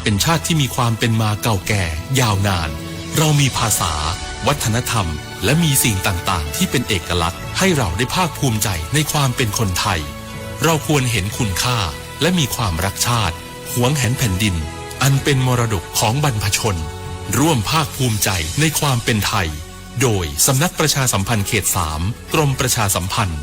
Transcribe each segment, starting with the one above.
เป็นชาติที่มีความเป็นมาเก่าแก่ยาวนาน เรามีภาษา วัฒนธรรม และมีสิ่งต่างๆ ที่เป็นเอกลักษณ์ ให้เราได้ภาคภูมิใจในความเป็นคนไทย เราควรเห็นคุณค่า และมีความรักชาติ หวงแหนแผ่นดิน อันเป็นมรดกของบรรพชน ร่วมภาคภูมิใจในความเป็นไทย โดยสำนักประชาสัมพันธ์เขตสาม กรมประชาสัมพันธ์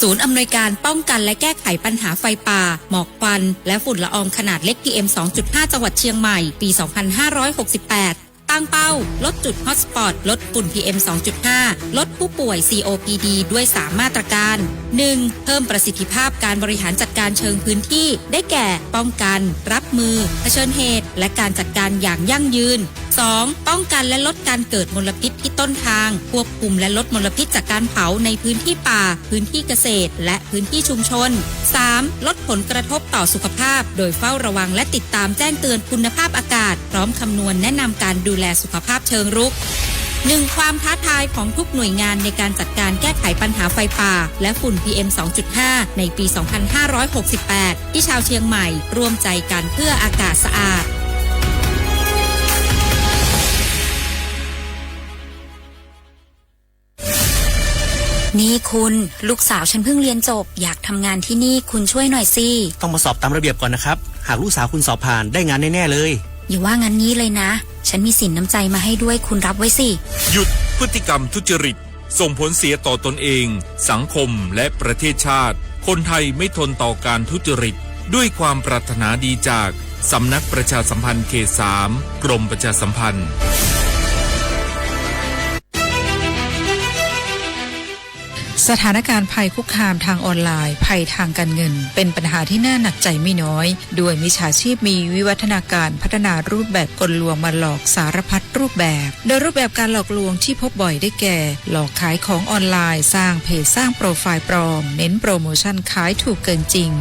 ศูนย์อำนวยการป้องกันและแก้ไขปัญหาไฟป่า หมอกควัน และฝุ่นละอองขนาดเล็ก พีเอ็ม สองจุดห้า จังหวัดเชียงใหม่ ปี สองพันห้าร้อยหกสิบแปด ตั้งเป้า ลดจุดฮอตสปอต ลดฝุ่น พีเอ็ม สองจุดห้า ลดผู้ป่วย ซีโอพีดี ด้วย สาม มาตรการ หนึ่ง เพิ่มประสิทธิภาพการบริหารจัดการเชิงพื้นที่ ได้แก่ ป้องกัน รับมือ เผชิญเหตุ และการจัดการอย่างยั่งยืน สอง ป้องกันและลดการเกิดมลพิษที่ต้นทาง ควบคุมและลดมลพิษจากการเผาในพื้นที่ป่า พื้นที่เกษตร และพื้นที่ชุมชน สาม ลดผลกระทบต่อสุขภาพ โดยเฝ้าระวังและติดตามแจ้งเตือนคุณภาพอากาศ พร้อมคำนวณแนะนำการดูแลสุขภาพเชิงรุก หนึ่ง ความท้าทายของทุกหน่วยงานในการจัดการแก้ไขปัญหาไฟป่า และฝุ่น พีเอ็ม สองจุดห้า ในปี สองพันห้าร้อยหกสิบแปด ที่ชาวเชียงใหม่ร่วมใจกันเพื่ออากาศสะอาด นี่คุณ ลูกสาวฉันเพิ่งเรียนจบ อยากทำงานที่นี่ คุณช่วยหน่อยสิ ต้องมาสอบตามระเบียบก่อนนะครับ หากลูกสาวคุณสอบผ่าน ได้งานแน่ๆเลย อย่าว่างั้นงี้เลยนะ ฉันมีสินน้ำใจมาให้ด้วย คุณรับไว้สิ หยุดพฤติกรรมทุจริต ส่งผลเสียต่อตนเอง สังคม และประเทศชาติ คนไทยไม่ทนต่อการทุจริต ด้วยความปรารถนาดีจาก สำนักประชาสัมพันธ์เขตสาม กรมประชาสัมพันธ์ สถานการณ์ภัยคุกคามทางออนไลน์ ภัยทางการเงิน เป็นปัญหาที่น่าหนักใจไม่น้อย ด้วยมิจฉาชีพมีวิวัฒนาการพัฒนารูปแบบกลลวงมาหลอกสารพัดรูปแบบ โดยรูปแบบการหลอกลวงที่พบบ่อยได้แก่ หลอกขายของออนไลน์ สร้างเพจ สร้างโปรไฟล์ปลอม เน้นโปรโมชั่นขายถูกเกินจริง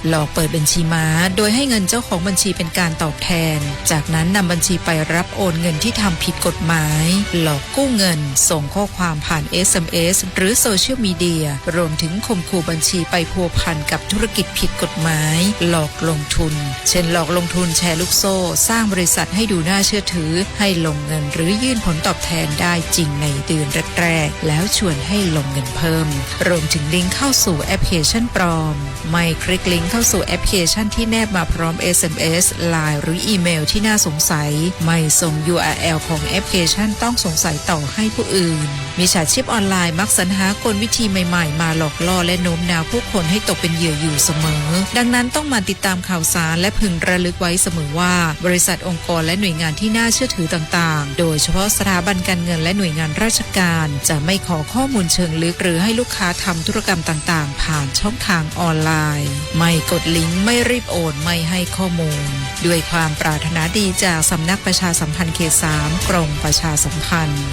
หลอกเปิดบัญชีม้า โดยให้เงินเจ้าของบัญชีเป็นการตอบแทน จากนั้นนำบัญชีไปรับโอนเงินที่ทำผิดกฎหมาย หลอกกู้เงิน ส่งข้อความผ่าน เอสเอ็มเอส หรือโซเชียลมีเดีย รวมถึงข่มขู่บัญชีไปพัวพันกับธุรกิจผิดกฎหมาย หลอกลงทุน เช่น หลอกลงทุนแชร์ลูกโซ่ สร้างบริษัทให้ดูน่าเชื่อถือ ให้ลงเงินหรือยื่นผลตอบแทนได้จริงในเดือนแรกๆ แล้วชวนให้ลงเงินเพิ่ม รวมถึงลิงก์เข้าสู่แอปพลิเคชันปลอม ไม่คลิกลิงก์เข้าสู่แอปพลิเคชันที่แนบมาพร้อม เอสเอ็มเอส ไลน์ หรืออีเมลที่น่าสงสัย ไม่ส่ง ยูอาร์แอล ของแอปพลิเคชันต้องสงสัยต่อให้ผู้อื่น มิจฉาชีพออนไลน์มักสรรหากลวิธีใหม่ๆ มาหลอกล่อและโน้มน้าวผู้คนให้ตกเป็นเหยื่ออยู่เสมอ ดังนั้นต้องหมั่นติดตามข่าวสารและพึงระลึกไว้เสมอว่า บริษัท องค์กร และหน่วยงานที่น่าเชื่อถือต่างๆ โดยเฉพาะสถาบันการเงินและหน่วยงานราชการ จะไม่ขอข้อมูลเชิงลึกหรือให้ลูกค้าทำธุรกรรมต่างๆ ผ่านช่องทางออนไลน์ ไม่กดลิงก์ ไม่รีบโอน ไม่ให้ข้อมูล ด้วยความปรารถนาดีจากสำนักประชาสัมพันธ์เขตสาม กรมประชาสัมพันธ์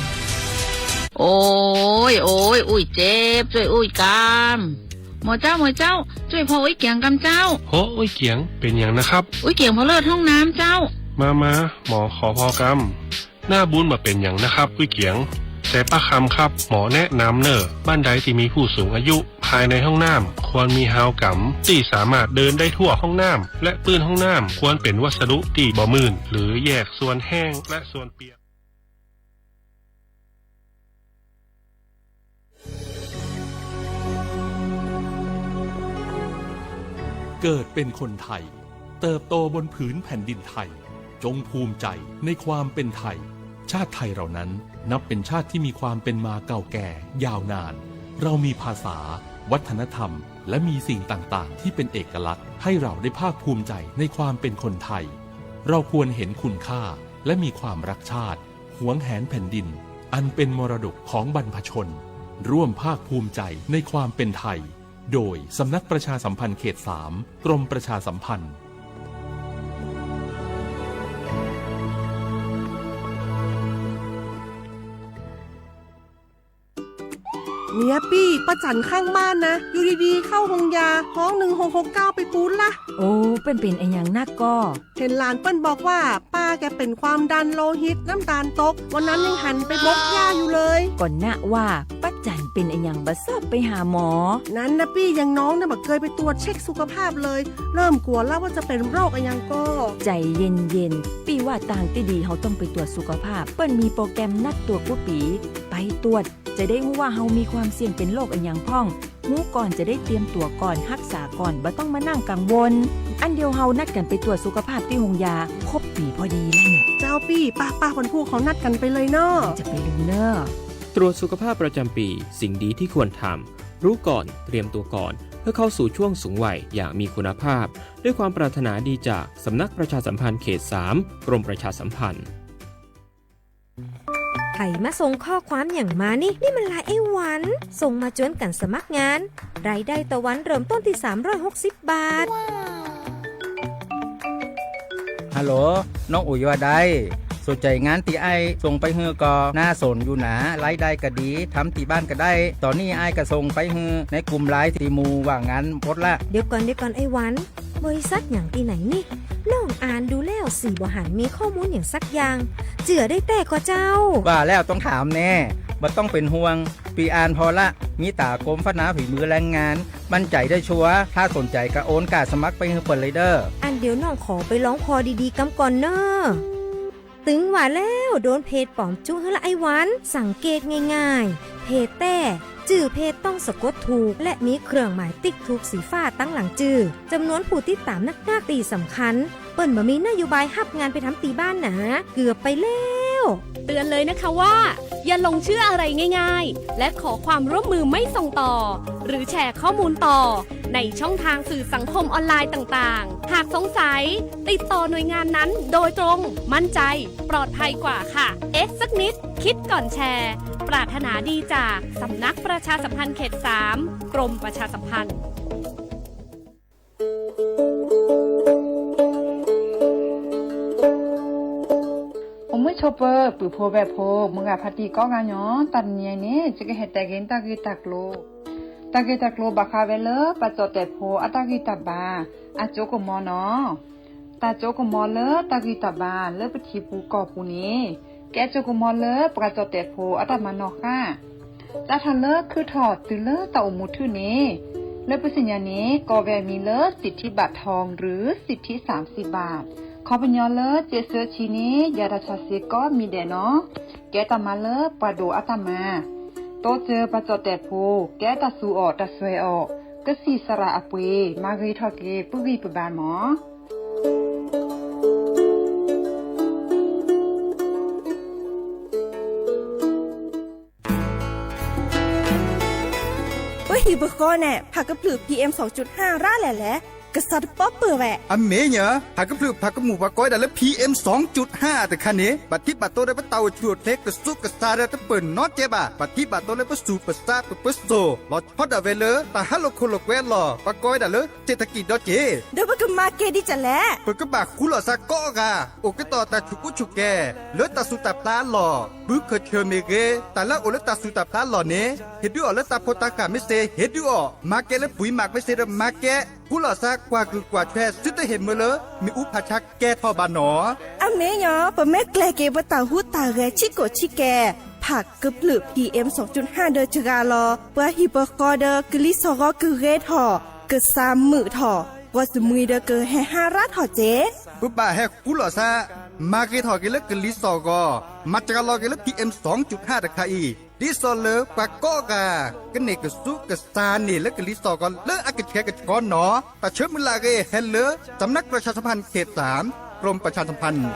โอ๊ย โอ๊ย อุ้ยเจ็บ ช่วยอุ้ยกำ หมอเจ้า หมอเจ้า ช่วยพ่ออุ้ยเกียงกำเจ้า โห อุ้ยเกียง เป็นอย่างนะครับ อุ้ยเกียงพอเลิศห้องน้ำเจ้า มา มา หมอขอพอกำ หน้าบุญบ่เป็นหยังนะครับ อุ้ยเกียง แต่ป้าคำครับ หมอแนะนำเน่อ บ้านใดที่มีผู้สูงอายุ ภายในห้องน้ำควรมีฮาวกำ ที่สามารถเดินได้ทั่วห้องน้ำ และพื้นห้องน้ำควรเป็นวัสดุที่บ่มื่น หรือแยกส่วนแห้งและส่วนเปียก เกิดเป็นคนไทย เติบโตบนผืนแผ่นดินไทย จงภูมิใจในความเป็นไทย ชาติไทยเรานั้นนับเป็นชาติที่มีความเป็นมาเก่าแก่ยาวนาน เรามีภาษา วัฒนธรรม และมีสิ่งต่างๆ ที่เป็นเอกลักษณ์ ให้เราได้ภาคภูมิใจในความเป็นคนไทย เราควรเห็นคุณค่า และมีความรักชาติ หวงแหนแผ่นดิน อันเป็นมรดกของบรรพชน ร่วมภาคภูมิใจในความเป็นไทย โดยสำนักประชาสัมพันธ์เขตสาม กรมประชาสัมพันธ์ เ เนี่ยปี้ ป้าจั๋นข้างบ้านนะ อยู่ดีๆ เข้าโฮงยา ฮ้อง หนึ่งหกหกเก้า ไปปู๊ดละ โอ้ เป็น เป็นอะหยังนักก่อ เห็นหลานเปิ้นบอกว่า ป้าแกเป็นความดันโลหิต น้ำตาลตก วันนั้นยังหันไปบกหญ้าอยู่เลย ก่อนนะว่า ป้าจั๋นเป็นอะหยังบ่ชอบไปหาหมอ นั้นนะปี้ อย่างน้องเนี่ยบ่เคยไปตรวจเช็คสุขภาพเลย เริ่มกลัวแล้วว่าจะเป็นโรคอะหยังก่อ ใจเย็นๆ ปี้ว่าตางตี้ดีเฮาต้องไปตรวจสุขภาพ เปิ้นมีโปรแกรมนัดตรวจกู้ปี ไปตรวจ จะได้ฮู้ว่าเฮามีความเสี่ยงเป็นโรคอะหยังพ่อง ฮู้ก่อนจะได้เตรียมตั๋วก่อน ฮักษาก่อน บ่ต้องมานั่งกังวล อันเดียวเฮานัดกันไปตรวจสุขภาพตี้โฮงยา ครบปีพอดีแล้วเนี่ย เจ้าปี้ ป้าๆ วันพูกเขานัดกันไปเลยเนาะ จะไปลืมเน่อ ตรวจสุขภาพประจำปี สิ่งดีที่ควรทำ รู้ก่อน เตรียมตัวก่อน เพื่อเข้าสู่ช่วงสูงวัยอย่างมีคุณภาพ ด้วยความปรารถนาดีจากสำนักประชาสัมพันธ์เขตสาม กรมประชาสัมพันธ์ ใครมาส่งข้อความอย่างมานี่ นี่มันไลน์ไอ้หวัน ส่งมาจวนกันสมัครงาน รายได้ต่อวันเริ่มต้นที่สามร้อยหกสิบบาท ฮัลโหล น้องอุ๋ยว่าใด สนใจงานตี้อ้ายส่งไปหื้อก่อ น่าสนอยู่นะ รายได้ก็ดี ทำตี้บ้านก็ได้ ตอนนี้อ้ายก็ส่งไปหื้อในกลุ่มไลน์ตี้หมู่ว่างงานหมดละ เดี๋ยวก่อน เดี๋ยวก่อนไอ้หวัน บริษัทหยังตี้ไหนนี่ น้องอ่านดูแล้วสี่บ่หันมีข้อมูลอย่างสักอย่าง เจื้อได้แต๊ก่อเจ้า ว่าแล้วต้องถามแน่ บ่ต้องเป็นห่วง ปีอ่านพอละ มีต๋ากรมพัฒนาฝีมือแรงงาน มั่นใจได้ชัวร์ ถ้าสนใจก็โอนการสมัครไปหื้อเปิ้นเลยเด้อ อันเดี๋ยวน้องขอไปลองผ่อดีๆ กำก่อนเน่อ ตึงว่าแล้ว โดนเพจป๋อมจุ๊หื้อละไอ้หวัน สังเกตง่ายๆ เพจแต๊ จื้อเพจต้องสะกดถูก และมีเครื่องหมายติ๊กถูกสีฟ้าตังหลังจื้อ จำนวนผู้ติดตามนักๆ ตี้สำคัญ เปิ้นบ่มีนโยบายฮับงานไปทำตี้บ้านหนา เกือบไปแล้ว เตือนเลยนะคะว่า อย่าหลงเชื่ออะไรง่ายๆ และขอความร่วมมือไม่ส่งต่อ หรือแชร์ข้อมูลต่อ ในช่องทางสื่อสังคมออนไลน์ต่างๆ หากสงสัย ติดต่อหน่วยงานนั้นโดยตรง มั่นใจ ปลอดภัยกว่าค่ะ เอ๊ะสักนิด คิดก่อนแชร์ ปรารถนาดีจากสำนักประชาสัมพันธ์เขตสาม กรมประชาสัมพันธ์ အိၣ်မုာ်ဆိးပၢၤ ပုၢ်ဖိဝဲၢ်ဖိ မုၢ်ဂၤဖါတံၢ်ကိးဂၤညီ တနံၤအံၤန့ၣ် ယကဟဲတဲက့ၤတၢ်ဂ့ၢ်တၢ်ကျိၤ, တၢ်ဂ့ၢ်တၢ်ကျိၤဘၣ်ဃးဝဲလၢ ပှၤကၠီၣ်တဲာ်ဖိအတၢ်ဂံၢ်တၢ်ဘါ အကၠိကမီၤနီၤ. တၢ်ကၠိကမီၤလၢတၢ်ဂံၢ်တၢ်ဘါ လၢပထံပူၤကီၢ်ပူၤန့ၣ် ကဲကၠိကမီၤလၢပှၤကၠီၣ်တဲာ်ဖိအတၢ်မၤနီၣ်ဃါ စးထီၣ်လၢခုထီၣ်တုၤလၢတၢ်အိၣ်မူထူၣ်န့ၣ် လၢပသ့ၣ်ညါန့ၣ် ကိးဝဲအမံၤလၢ สิทธิบัตรทอง หรือ สิทธิสามสิบบาท ခီပညီလၢ စ့းစၢဆံန့ၣ် ယၤတၢ်ဆါစ့ကိးမံၤဒဲးနီၤ. ကဲတၢ်မၤလၢပှၤဒိၣ်အတၢ်မၤ, တိစၢၤပှၤကၠီၣ်တဲာ်ဖိ, ကဲတၢ်သူအီၤတၢ်စွဲအီၤ, ကသံၣ်သရၣ်အပှ့ၤ, မၤဂ့ၤထီၣ်က့ၤပဂံၢ်ပဘါမး. ပဟံၣ်ပဃီန့ၣ် ဖးကဖျုး PM စူၤကၠုၣ်ဟၣ် ရၣ်လဲၣ်လဲၣ်, ကစၢ်တပီၢ်ပၢၢ်ဝဲ. အမ့ၢ်ညါ ဖးကဖျုးဖးကမူၣ်ပှၤကိးဝဲဒၣ်လၢ PM စူၤကၠုၣ်ဟၣ်တခါန့ၣ် ဘၣ်ထံၣ်ဘၣ်တိၢ်ဒီးပတၢ်အိၣ်ဆူၣ်အိၣ်ချ့ကစူးကစါဒီးတပၢၢ်နီတကဲဘၣ်. ဘၣ်ထံၣ်ဘၣ်တိၢ်လၢပစူၢ်ပစါပပၢၤစိၤ လီၤဆီဒၣ်ဝဲလၢ တၢ်ဟးလိာ်ခိၣ်လိာ်ကွဲအလီၢ် ပှၤကိးဝဲဒၣ်လၢ เศรษฐกิจ ဒီးက့ၤ ဒီးပကမၤကဲဒ်လဲၣ်. ပကဘၣ်ဃူလိာ်သးကိးဂၤ အိၣ်ကတီၢ်တၢ်ဆူၣ်ကူဆူၣ်ကဲၤ လၢတၢ်သူၣ်တၢ်ဖျးအလီၢ်, ဘုခၢၣ်ဆၢၣ်မ့ၢ်ဂ့ၤ, တၢ်လၢအအိၣ်လၢတၢ်သူၣ်တၢ်ဖျးအလီၢ်န့ၣ် ဟ့ၣ်ဒုးအီၤလၢတၢ်ဖိတၢ်ဃၢ်မ့ၢ်သ့ ဟ့ၣ်ဒုးအီၤ, မၤကဲလၢပှၤမၤမ့ၢ်သ့ဒီးမၤကဲ, ဃူလိာ်သးကွၢ်ကုၢ်ကွၢ်ထွဲ သုတဟ့ၣ်မၢလၢ မ့ၣ်အူဖးဆါကဲထီၣ်ဘၣ်နီၤ. အမ့ၢ်ညီ ပမ့ၢ်ကျဲၤက့ၤပတၢ်ဟူးတၢ်ဂဲၤဆံးကိာ်ဆံးကဲၤ ဖးကဖျုး PM စူၤကၠုၣ်ဟၣ်ဒီးစှၤလီၤ ပှၤဟံၣ်ပဃီဒီးကလံၤစီၣ်ဂီၤကဂ့ၤထီၣ်, ကစၢ်မုာ်ထီၣ်, ပှၤစမံၤဒီးကဟဲဟါရၣ်ထီၣ်က့ၤ. ပဘၣ်ဟဲဃူလိာ်သး, မၤဂ့ၤထီၣ်က့ၤလၢကလံၤစီၣ်ဂီၤ, မၤစှၤလီၤက့ၤလၢ PM စူၤကၠုၣ်ဟၣ်တခါအံၤ, ဒ်သိးလၢပှၤကိးဂၤ ကန့ၢ်ကစူးကစါန့ၣ်လၢကလံၤစီၣ်ဂီၤလၢအကဆှဲကဆှီနီၤ. တၢ်ဆၢမုၢ်လၢ်အဂ့ၢ်ဟဲလၢ สำนักประชาสัมพันธ์เขตสาม กรมประชาสัมพันธ์.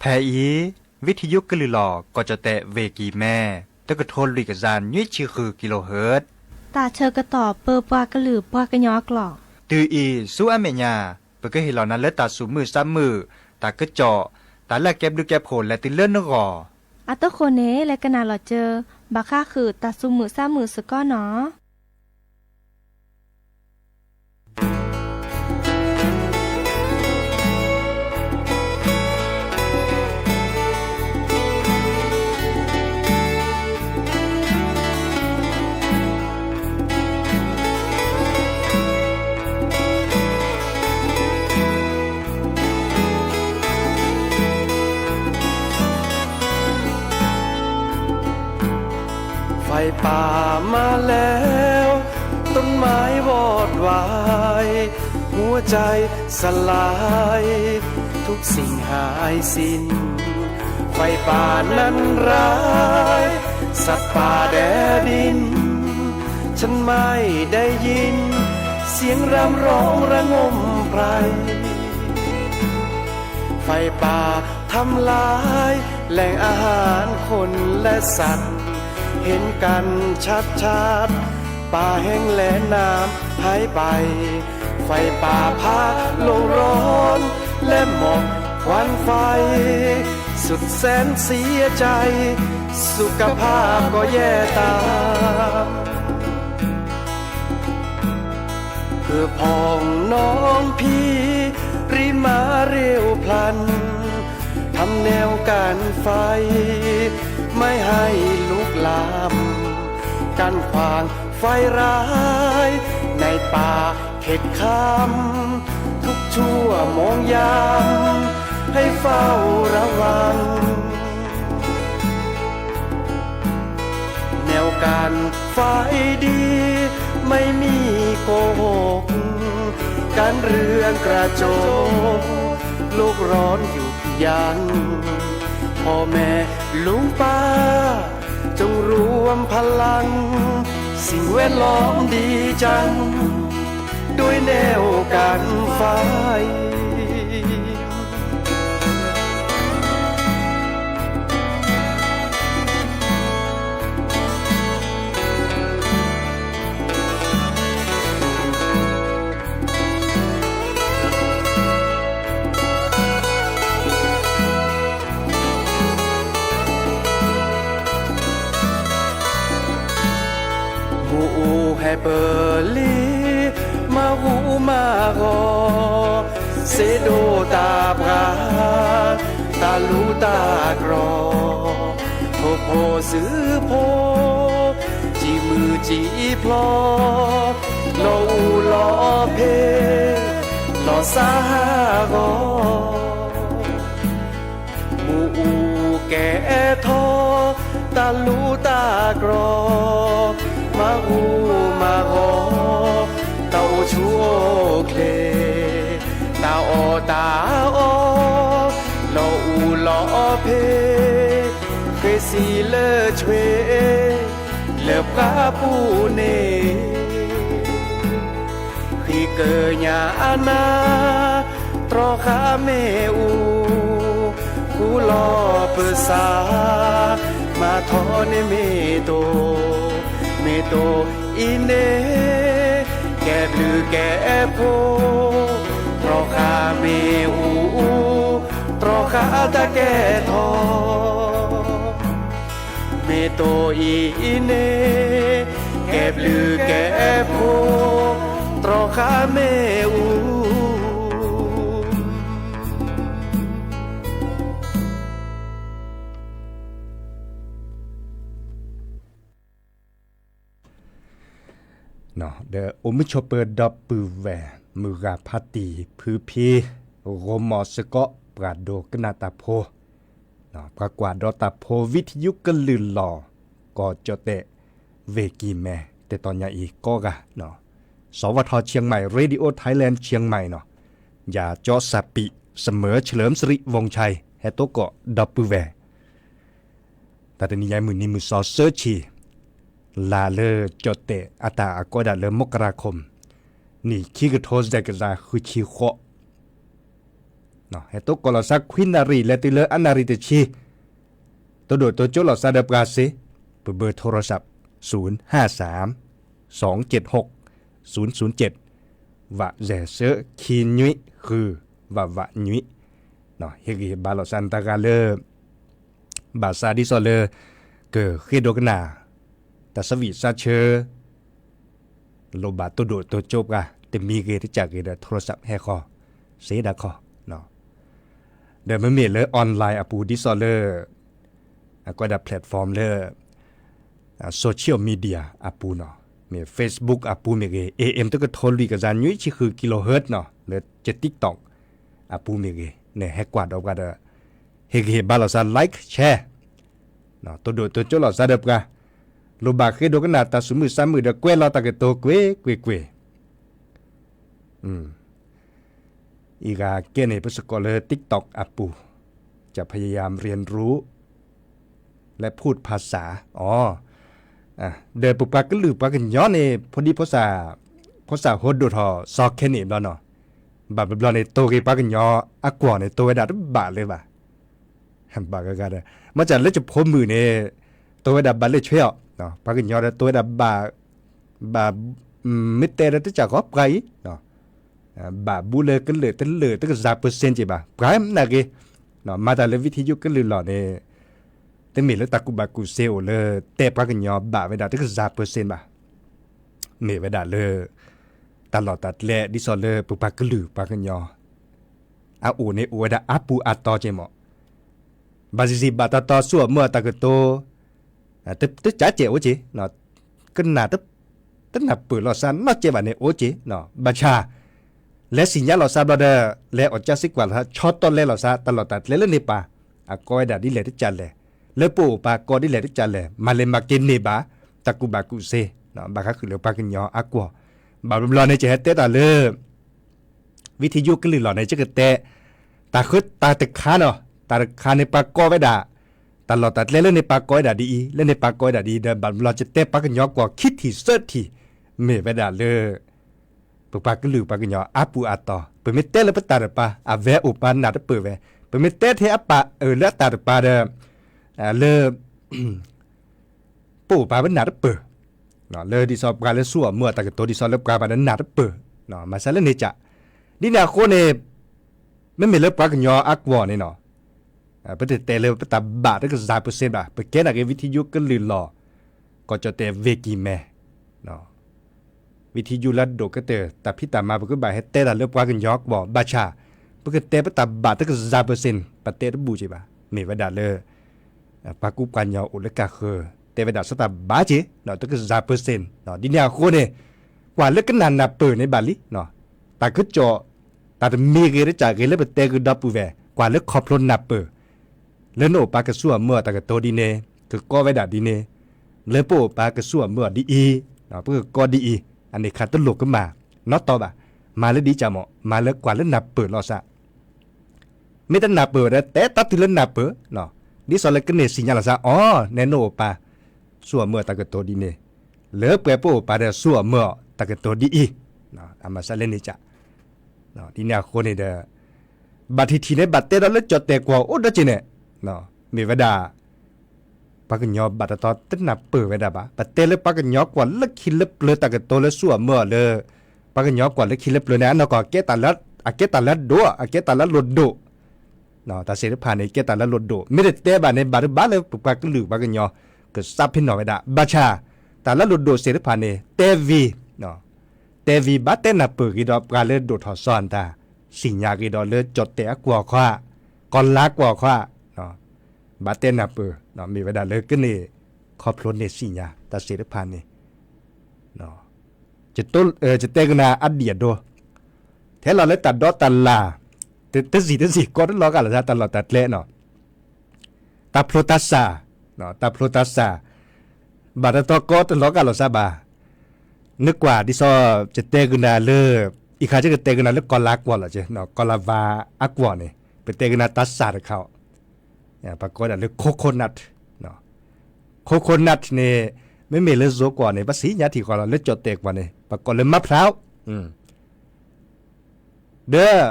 ဖဲအံၤ ဝံထယုကလုၢ်လီၤ ကီၢ်ကၠီၣ်တဲၣ် ဝ့ၢ်ကံၢ်မဲ တကထိလွံၢ်ကယၤနွံဆံဃု ကံလိဟၢၣ် တၢ်ဆၢကတီၢ်ပၢပှၤကလုာ်ပှၤကညီအကျိာ် တုၤအံၤဆူအမဲာ်ညါ ပကဟ့ၣ်လီၤနၤလၢတၢ်သူၣ်မုာ်သးမုာ်, တၢ်ကစီၣ်, တၢ်လၢအကဲဘျုးကဲဖှိၣ်လဲၤတုၤလၢနဂီၢ်. အသကိးန့ၣ် လဲၤကနၣ်လီၤစၢၤ ဘၣ်ဃးဃုာ်တၢ်သူၣ်မုာ်သးမုာ်စ့ၢ်ကီးနီၤ. ไฟป่ามาแล้ว ต้นไม้วอดวาย หัวใจสลาย ทุกสิ่งหายสิ้น ไฟป่านั้นร้าย สัตว์ป่าแดดิน ฉันไม่ได้ยิน เสียงรำร้องระงมไพร ไฟป่าทำลายแหล่งอาหารคนและสัตว์ เห็นกันชัดๆ ป่าแห้งแล้งน้ำหายไป ไฟป่าพาโลกร้อนและหมอกควันไฟ สุดแสนเสียใจ สุขภาพก็แย่ตาม เพื่อพ้องน้องพี่ รีบมาเร็วพลัน ทำแนวกันไฟ ไม่ให้ลุกลาม กั้นขวางไฟร้าย ในป่าเข็ดคาม ทุกชั่วโมงยาม ให้เฝ้าระวัง แนวกันไฟดี ไม่มีโกหก กันเรื่องกระจก โลกร้อนหยุดยั้ง พ่อแม่ลุงป้า จงรวมพลัง สิ่งแวดล้อมดีจัง ด้วยแนวกันไฟ မူးအူဟဲပလံ မၤဟူးမၤဂီၤ စ့ဒိၣ်တၢ်ပှၤ တၢ်လူတၢ်ကြီၢ် ဖိဖိစုဖိ စံးမုၢ်စံးဖျိ လီၤအူလီၤဖ့ လီၤစၢ်ဟးဂီၤ မူးအူကဲထီၣ် တၢ်လူတၢ်ကြီၢ် မၤဟူးမၤဂီၤ တၢ်အိၣ်ဆူၣ်အိၣ်ချ့ တၢ်အီၣ်တၢ်အီ လီၤအူလီၤဖ့ ဃ့စံးလၢဆွ့ လၢပှၤပူၤန့ၣ် ဃ့ကညးနၤ တြီဃာ်မ့ၣ်အူ ဃူလီၤပသး မၤထီၣ်န့ၢ်မ့ၢ်တိၢ် မ့ၢ်တိၢ်အံၤန့ၣ် ကဲဘျုးကဲဖှိၣ် တြီဃာ်မ့ၣ်အူ တြီဃာ်တၢ်ကဲထီၣ် မ့ၢ်တိၢ်အံၤန့ၣ် ကဲဘျုးကဲဖှိၣ် တြီဃာ်မ့ၣ်အူ ဒီးအိၣ်မုာ်ဆိးပၢၤဒီပုၢ်ဝဲၢ် မုၢ်ဂၤဖါတံၢ်ဖုဖံ ဂီၤမီၤစ့ၢ်ကီးပှၤဒိကနၣ်တၢ်ဖိ, ပှၤကွၢ်ဒီးတၢ်ဖိ ဝံထယုကလုၢ်လီၤ ကီၢ်ကၠီၣ်တဲၣ် ဝ့ၢ်ကံၢ်မဲ တတီၤညါအံၤကိးဂၤ, စးထီၣ်ဝဲ เชียงใหม่ Radio Thailand เชียงใหม่ နီၤ, ယၤကၠီစၢ်ပံး เสมอเฉลิมสิริวงศ์ชัย ဟဲသကိးဒီပုၢ်ဝဲၢ် တၢ်တနံၤညါအံၤ မုၢ်နံၤမုၢ်သီ သၢဆံ လါလၢကၠီၣ်တဲၣ်အတၢ်အကိးဒၣ်လၢ မကရၤခိၣ် နံၣ်ခံကထိစဲးကယၤဃုဆံဃိး, ဟဲတိၢ်ကီးလီၤစၢ်ခွံနၣ်ရံၣ် လဲၤတုၤလၢအနၣ်ရံၣ်တဆံ, တိၢ်ဒိၣ်တိၢ်ကၠိလီၤစၢ်ဒီးပှၤစ့, ပဘၢ โทรศัพท์ ศูนย์ห้าสาม สองเจ็ดหก ศูนย์ศูนย์เจ็ด ဝးယဲၢ်ဆၢခံနွံဃု ဝးဝးနွံ, ဟ့ၣ်ဂံၢ်ဟ့ၣ်ဘါလီၤစၢ်နတၢ်ဂၤလၢ ဘၣ်ဆၣ်ဒ်သိးလၢ ကဃ့ဒိကနၣ် တၢ်ဆၢဝံၣ်စၢ်ဆၢ လိၣ်ဘၣ်တိၢ်ဒိၣ်တိၢ်ကၠိပှၤ တမံၤဂ့ၤတကၢ်ဂ့ၤဒီး โทรศัพท์ ဟဲဃီၤ စ့ဒၣ်ခီ, ဒီးမ့မ့ၢ်လၢ online အပူၤ ဒ်သိးလၢ အကဲဒၣ် platform လၢ social media အပူၤနီၤ, မ့ၢ် Facebook အပူၤမ့ၢ်ဂ့ၤ, AM တကထိလွံၢ်ကယၤနွံဆံဃု kilohertz နီၤ, လၢ TikTok အပူၤမ့ၢ်ဂ့ၤ, နဟဲကွၢ်ဒီးပှၤဒီး ဟ့ၣ်ဂံၢ်ဟ့ၣ်ဘါလီၤစၢ် like share တိၢ်ဒိၣ်တိၢ်ကၠိလီၤစၢ်ဒီးပှၤ, လိၣ်ဘၣ်ဃ့ဒိကနၣ်တၢ်သူၣ်မုၢ်သးမုၢ်ဒီးကွဲးလီၤတၢ်ကတိၤကွ့ၢ်ကွ့ၢ်ကွ့ၢ် အံၤဂၤကဲန့ၣ် ပစ့ၢ်ကီးလၢ TikTok အပူၤ, จะพยายามเรียนรู้ และพูดภาษา အီၤ, ဒီးပပှၤကလုာ်ပှၤကညီန့ၣ် ဖိဒံဖိ ဖိသၣ်ဟိဒိၣ်ထီၣ်စီၤခဲန့ၣ်ဘျီနီၤ, ဘၣ်ဘျီဘျီန့ၣ် တိၤဂ့ၤပှၤကညီအကွီၢ်န့ၣ် တိၤဝဲဒၣ်တဘၣ်လၢၤဘၣ် ဘၣ်ဂၤဂၤဒီး မ့ၢ်စ့ၢ်လၢကဖိမုၣ်န့ၣ် တိၤဝဲဒၣ်ဘၣ်လၢဆွဲအီၤ, ပှၤကညီဒီးတိၤဝဲဒၣ်ဘၣ်, ဘၣ်, မ့ၢ်တဲဒီးတစၢ်ဃီပှၤအံၤ, ဘၣ်ဘူးလၢကလုာ်တလုာ် တကယၤပၢၢ်စ့ၣ်ဘၣ်, ပှၤမနုၤဂ့ၤ, မၤတၢ်လၢ ဝိထယုကလုာ်လီၢ်န့ၣ် တမ့ၢ်လၢတၢ်ကူၣ်ဘၣ်ကူၣ်စ့အိၣ်လၢ တဲပှၤကညီဘၣ်ဝဲဒၣ်တကယၤပၢၢ်စ့ၣ်ဘၣ်, မ့ၢ်ဝဲဒၣ်လၢ တၢ်လီၢ်တၢ်ကျဲဒ်သိးလၢပပှၤကလုာ်ပှၤကညီ အအိၣ်န့ၣ်အိၣ်ဝဲဒၣ်အါပူၤအါတီၤက့မး, ဘၣ်ဆံးဆံးဘၣ်တီတီ သူၣ်အီၣ်မုာ်အီၣ်တၢ်ကတိၤ, တကးကဲအိၣ်က့, ကနၣ်, တနၢ်ပၢၢ်လီၤစၢ်နီတစဲးဘၣ်န့ၣ်အိၣ်က့, ဘၣ်ဆၣ် လဲၤသ့ၣ်ညါလီၤစၢ်ဘျီဒီး လဲၤအီၣ်ကၠၢ်စံကွၢ်လီၤဆီတီလဲလီၤစၢ် တၢ်လီၢ်တၢ်ကျဲလၢန့ၣ်ပၢ်, အကီဝဲဒၣ်ဒ်လဲၣ်တကးလဲၣ်, လၢပအိၣ်ပၢ်ကီဒ်လဲၣ်တကးလဲၣ်, မၤလဲၤမၤက့ၤန့ၢ်ဘၣ် တၢ်ကူၣ်ဘၣ်ကူၣ်စ့, ဘၣ်ဃးဃုာ်လၢပှၤကညီအကွီၢ်, ဘၣ်ဘျီဘျီန့ၣ် ယဟဲတဲတၢ်လၢ ဝိထယုကလုာ်လီၢ်န့ၣ် ယကတဲ တၢ်ဃုတၢ်တခါနီၤ, တၢ်တခါန့ၣ်ပှၤကီဝဲဒၣ်, တၢ်လီၢ်တၢ်ကျဲလၢန့ၣ်ပှၤကီဝဲဒၣ်ဒ်အံၤ, လၢန့ၣ်ပှၤကီဝဲဒၣ်ဒ်အံၤဒီး ဘၣ်ဘျီယတဲပှၤကညီကွီၢ်ခံထံၣ်သၢထံၣ်, မ့ၢ်ဝဲဒၣ်လၢ ပပှၤကလုာ်ပှၤကညီအါပူၤအါတီၤ, ပမ့ၢ်တဲလၢပတၢ်တပၤ အဝဲအိၣ်ပၢ်နၢ်တပၢၢ်ဝဲ, ပမ့ၢ်တဲထဲအပာ်အၢၣ်လၢအတၢ်တပၤဒီး လၢ ပအိၣ်ပၢ်ပနၢ်တပၢၢ်, လၢဒ်သိးပှၤလၢသူၣ်အီၣ်မုာ်အီၣ်တၢ်ကတိၤဒ်သိးလၢပှၤဘၣ်ဒီးနၢ်တပၢၢ်, မၤစၢၤလၢန့ၣ်ကး, ဒ်န့ၣ်အဃိန့ၣ် မ့မ့ၢ်လၢပှၤကညီအကွီၢ်န့ၣ်နီၤ, ပတတဲလၢပတၢ်ဘၣ်တကယၤပၢၢ်စ့ၣ်ဘၣ်, ပကဲနာ်က့ၤ ဝိထယုကလုာ်လီၢ်, ကီၢ်ကၠီၣ်တဲၣ် ဝ့ၢ်ကံၢ်မဲ ဝိထယုလၢအဒိၣ်ကတၢၢ် တၢ်ဖံးတၢ်မၤ ပကဘၣ်ဟဲတဲတၢ်လၢပှၤကညီအကွီၢ် ဘၣ်ဆၣ် ပကတဲပတၢ်ဘၣ်တကယၤပၢၢ်စ့ၣ် ပတဲတဘူၣ်က့ၤဘၣ်, မ့ၢ်ဝဲဒၣ်လၢ ပှၤကူပှၤကညီအိၣ်လၢကၢ်ဃၢၤ တဲဝဲဒၣ်ဆၢတၢ်ဘၣ်က့ၤ တကယၤပၢၢ်စ့ၣ်, ဒ်န့ၣ်အဃိန့ၣ် ကွၢ်လၢကနၣ်နၢ်ပၢၢ်န့ၣ်ဘၣ်လံ, တၢ်ကစီၣ် တၢ်တမံၤဂ့ၤတကးဂ့ၤလၢပတဲဂ့ၤဒီပုၢ်ဝဲၢ် ကွၢ်လၢခီဖျိနၢ်ပၢၢ် လၢနအိၣ်ပၢ်ကသူၣ်အီၣ်မုာ်အီၣ်တၢ်ကတိၤဒ်န့ၣ် ကကီဝဲဒၣ်ဒ်န့ၣ်, လၢပအိၣ်ပၢ်ကသူၣ်အီၣ်မုာ်အီၣ်ဒ်အံၤ, ပကကီဒ်အံၤ, အန့ၣ်ခါတလိၣ်ကမၣ်နီတီဘၣ်, မၤလၢဒ်ကမ့ၢ် မၤလၢကွၢ်လၢနၢ်ပၢၢ်လီၤစၢ်, မ့ၢ်တနၢ်ပၢၢ်ဝဲဒီး တဲတၢ်တုၤလၢနၢ်ပၢၢ်, ဒ်သိးလၢကန့ၢ်သ့ၣ်ညါလီၤစၢ် အီၤ နဲနအိၣ်ပၢ် သူၣ်အီၣ်မုာ်အီၣ်တၢ်ကတိၤဒ်န့ၣ်, လၢပှဲၤပအိၣ်ပၢ်ဒီးသူၣ်အီၣ်မုာ်အီၣ်တၢ်ကတိၤဒ်အံၤ, အမၤစၢၤလၢန့ၣ်ကး ဒ်န့ၣ်အဃိန့ၣ်ဒီး ဘၣ်ထံၣ်ထံၣ်န့ၣ် ဘၣ်တဲဒီးလၢကၠီၣ်တဲၣ်ကွီၢ်အိၣ်ဒီးက့ၤန့ၣ်, မ့ၢ်ဝဲဒၣ် ပှၤကညီဘၣ်တတီတနၢ်ပၢၢ်ဝဲဒၣ်ဘၣ်, ပတဲလၢပှၤကညီကွီၢ်လၢခံလၢပျၢၤတၢ်ကတိၤလၢသူၣ်အီၣ်မုာ်အီၣ်လၢ ပှၤကညီကွီၢ်လၢခံလၢပျၢၤန့ၣ် အနီၢ်ကီၢ် အကဲတၢ်လၢအဒိၣ် အကဲတၢ်လၢလိၣ်ဒိၣ် တၢ်သ့ၣ်တဖၣ်န့ၣ် ကဲတၢ်လၢလိၣ်ဒိၣ် မ့ၢ်တတဲဘၣ်န့ၣ် ဘၣ်တဘၣ်လၢပပှၤကလုာ်ပှၤကညီ ကစးဖ့ၣ်နီၣ်ဝဲဒၣ် ဘၣ်ဆၣ် တၢ်လၢလိၣ်ဒိၣ်သ့ၣ်တဖၣ်န့ၣ် တဲဝံၤ တဲဝံၤဘၣ်တဲနၢ်ပၢၢ်ဂ့ၤဒီးပှၤလၢဒိၣ်ထီၣ်စီၤအတၢ် သ့ၣ်ညါဂ့ၤဒီးလၢကၠီၣ်တဲၣ်အကွီၢ်ခီ, ကီၢ်လါကွီၢ်ခီ, ဘၣ်တဲနၢ်ပၢၢ် မ့ၢ်ဝဲဒၣ်လၢကန့ၢ်ခီဖျိန့ၢ်သ့ၣ်ညါတၢ်သ့ၣ်တဖၣ်န့ၣ် ယတဲကနၣ်အဒံၣ်အဒိ ထဲလီၤလၢတၢ်ဒီတၢ်လၢ် တစံၣ်တစံၣ်ကီတလီၤဂာ်လီၤစၢ် တၢ်လီၢ်တၢ်ကျဲနီၤ တၢ်ဖျိတၢ်စၢ်, တၢ်ဖျိတၢ်စၢ် ဘၣ်တတီကီတလီၤဂာ်လီၤစၢ်ဘၣ်. နကွၢ်ဒ်သိး ယတဲကနၣ်လၢ အံၤခါယကတဲကနၣ်လၢကီၢ်လါကွီၢ်လီၤ ကီၢ်လါဝါအကွီၢ်န့ၣ် ပတဲကနၣ်တၢ်စၢ်တခါအီၤ ပကိးဝဲဒၣ်လၢ coconut, coconut န့ၣ် မ့မ့ၢ်လၢယိၤကွီၢ်န့ၣ် ပသ့ၣ်ညါထံၣ်ဃီလီၤ လၢကၠီၣ်တဲၣ်ကွီၢ်န့ၣ် ပကိးလၢ မၣ်ဖျၢၣ် ဒီး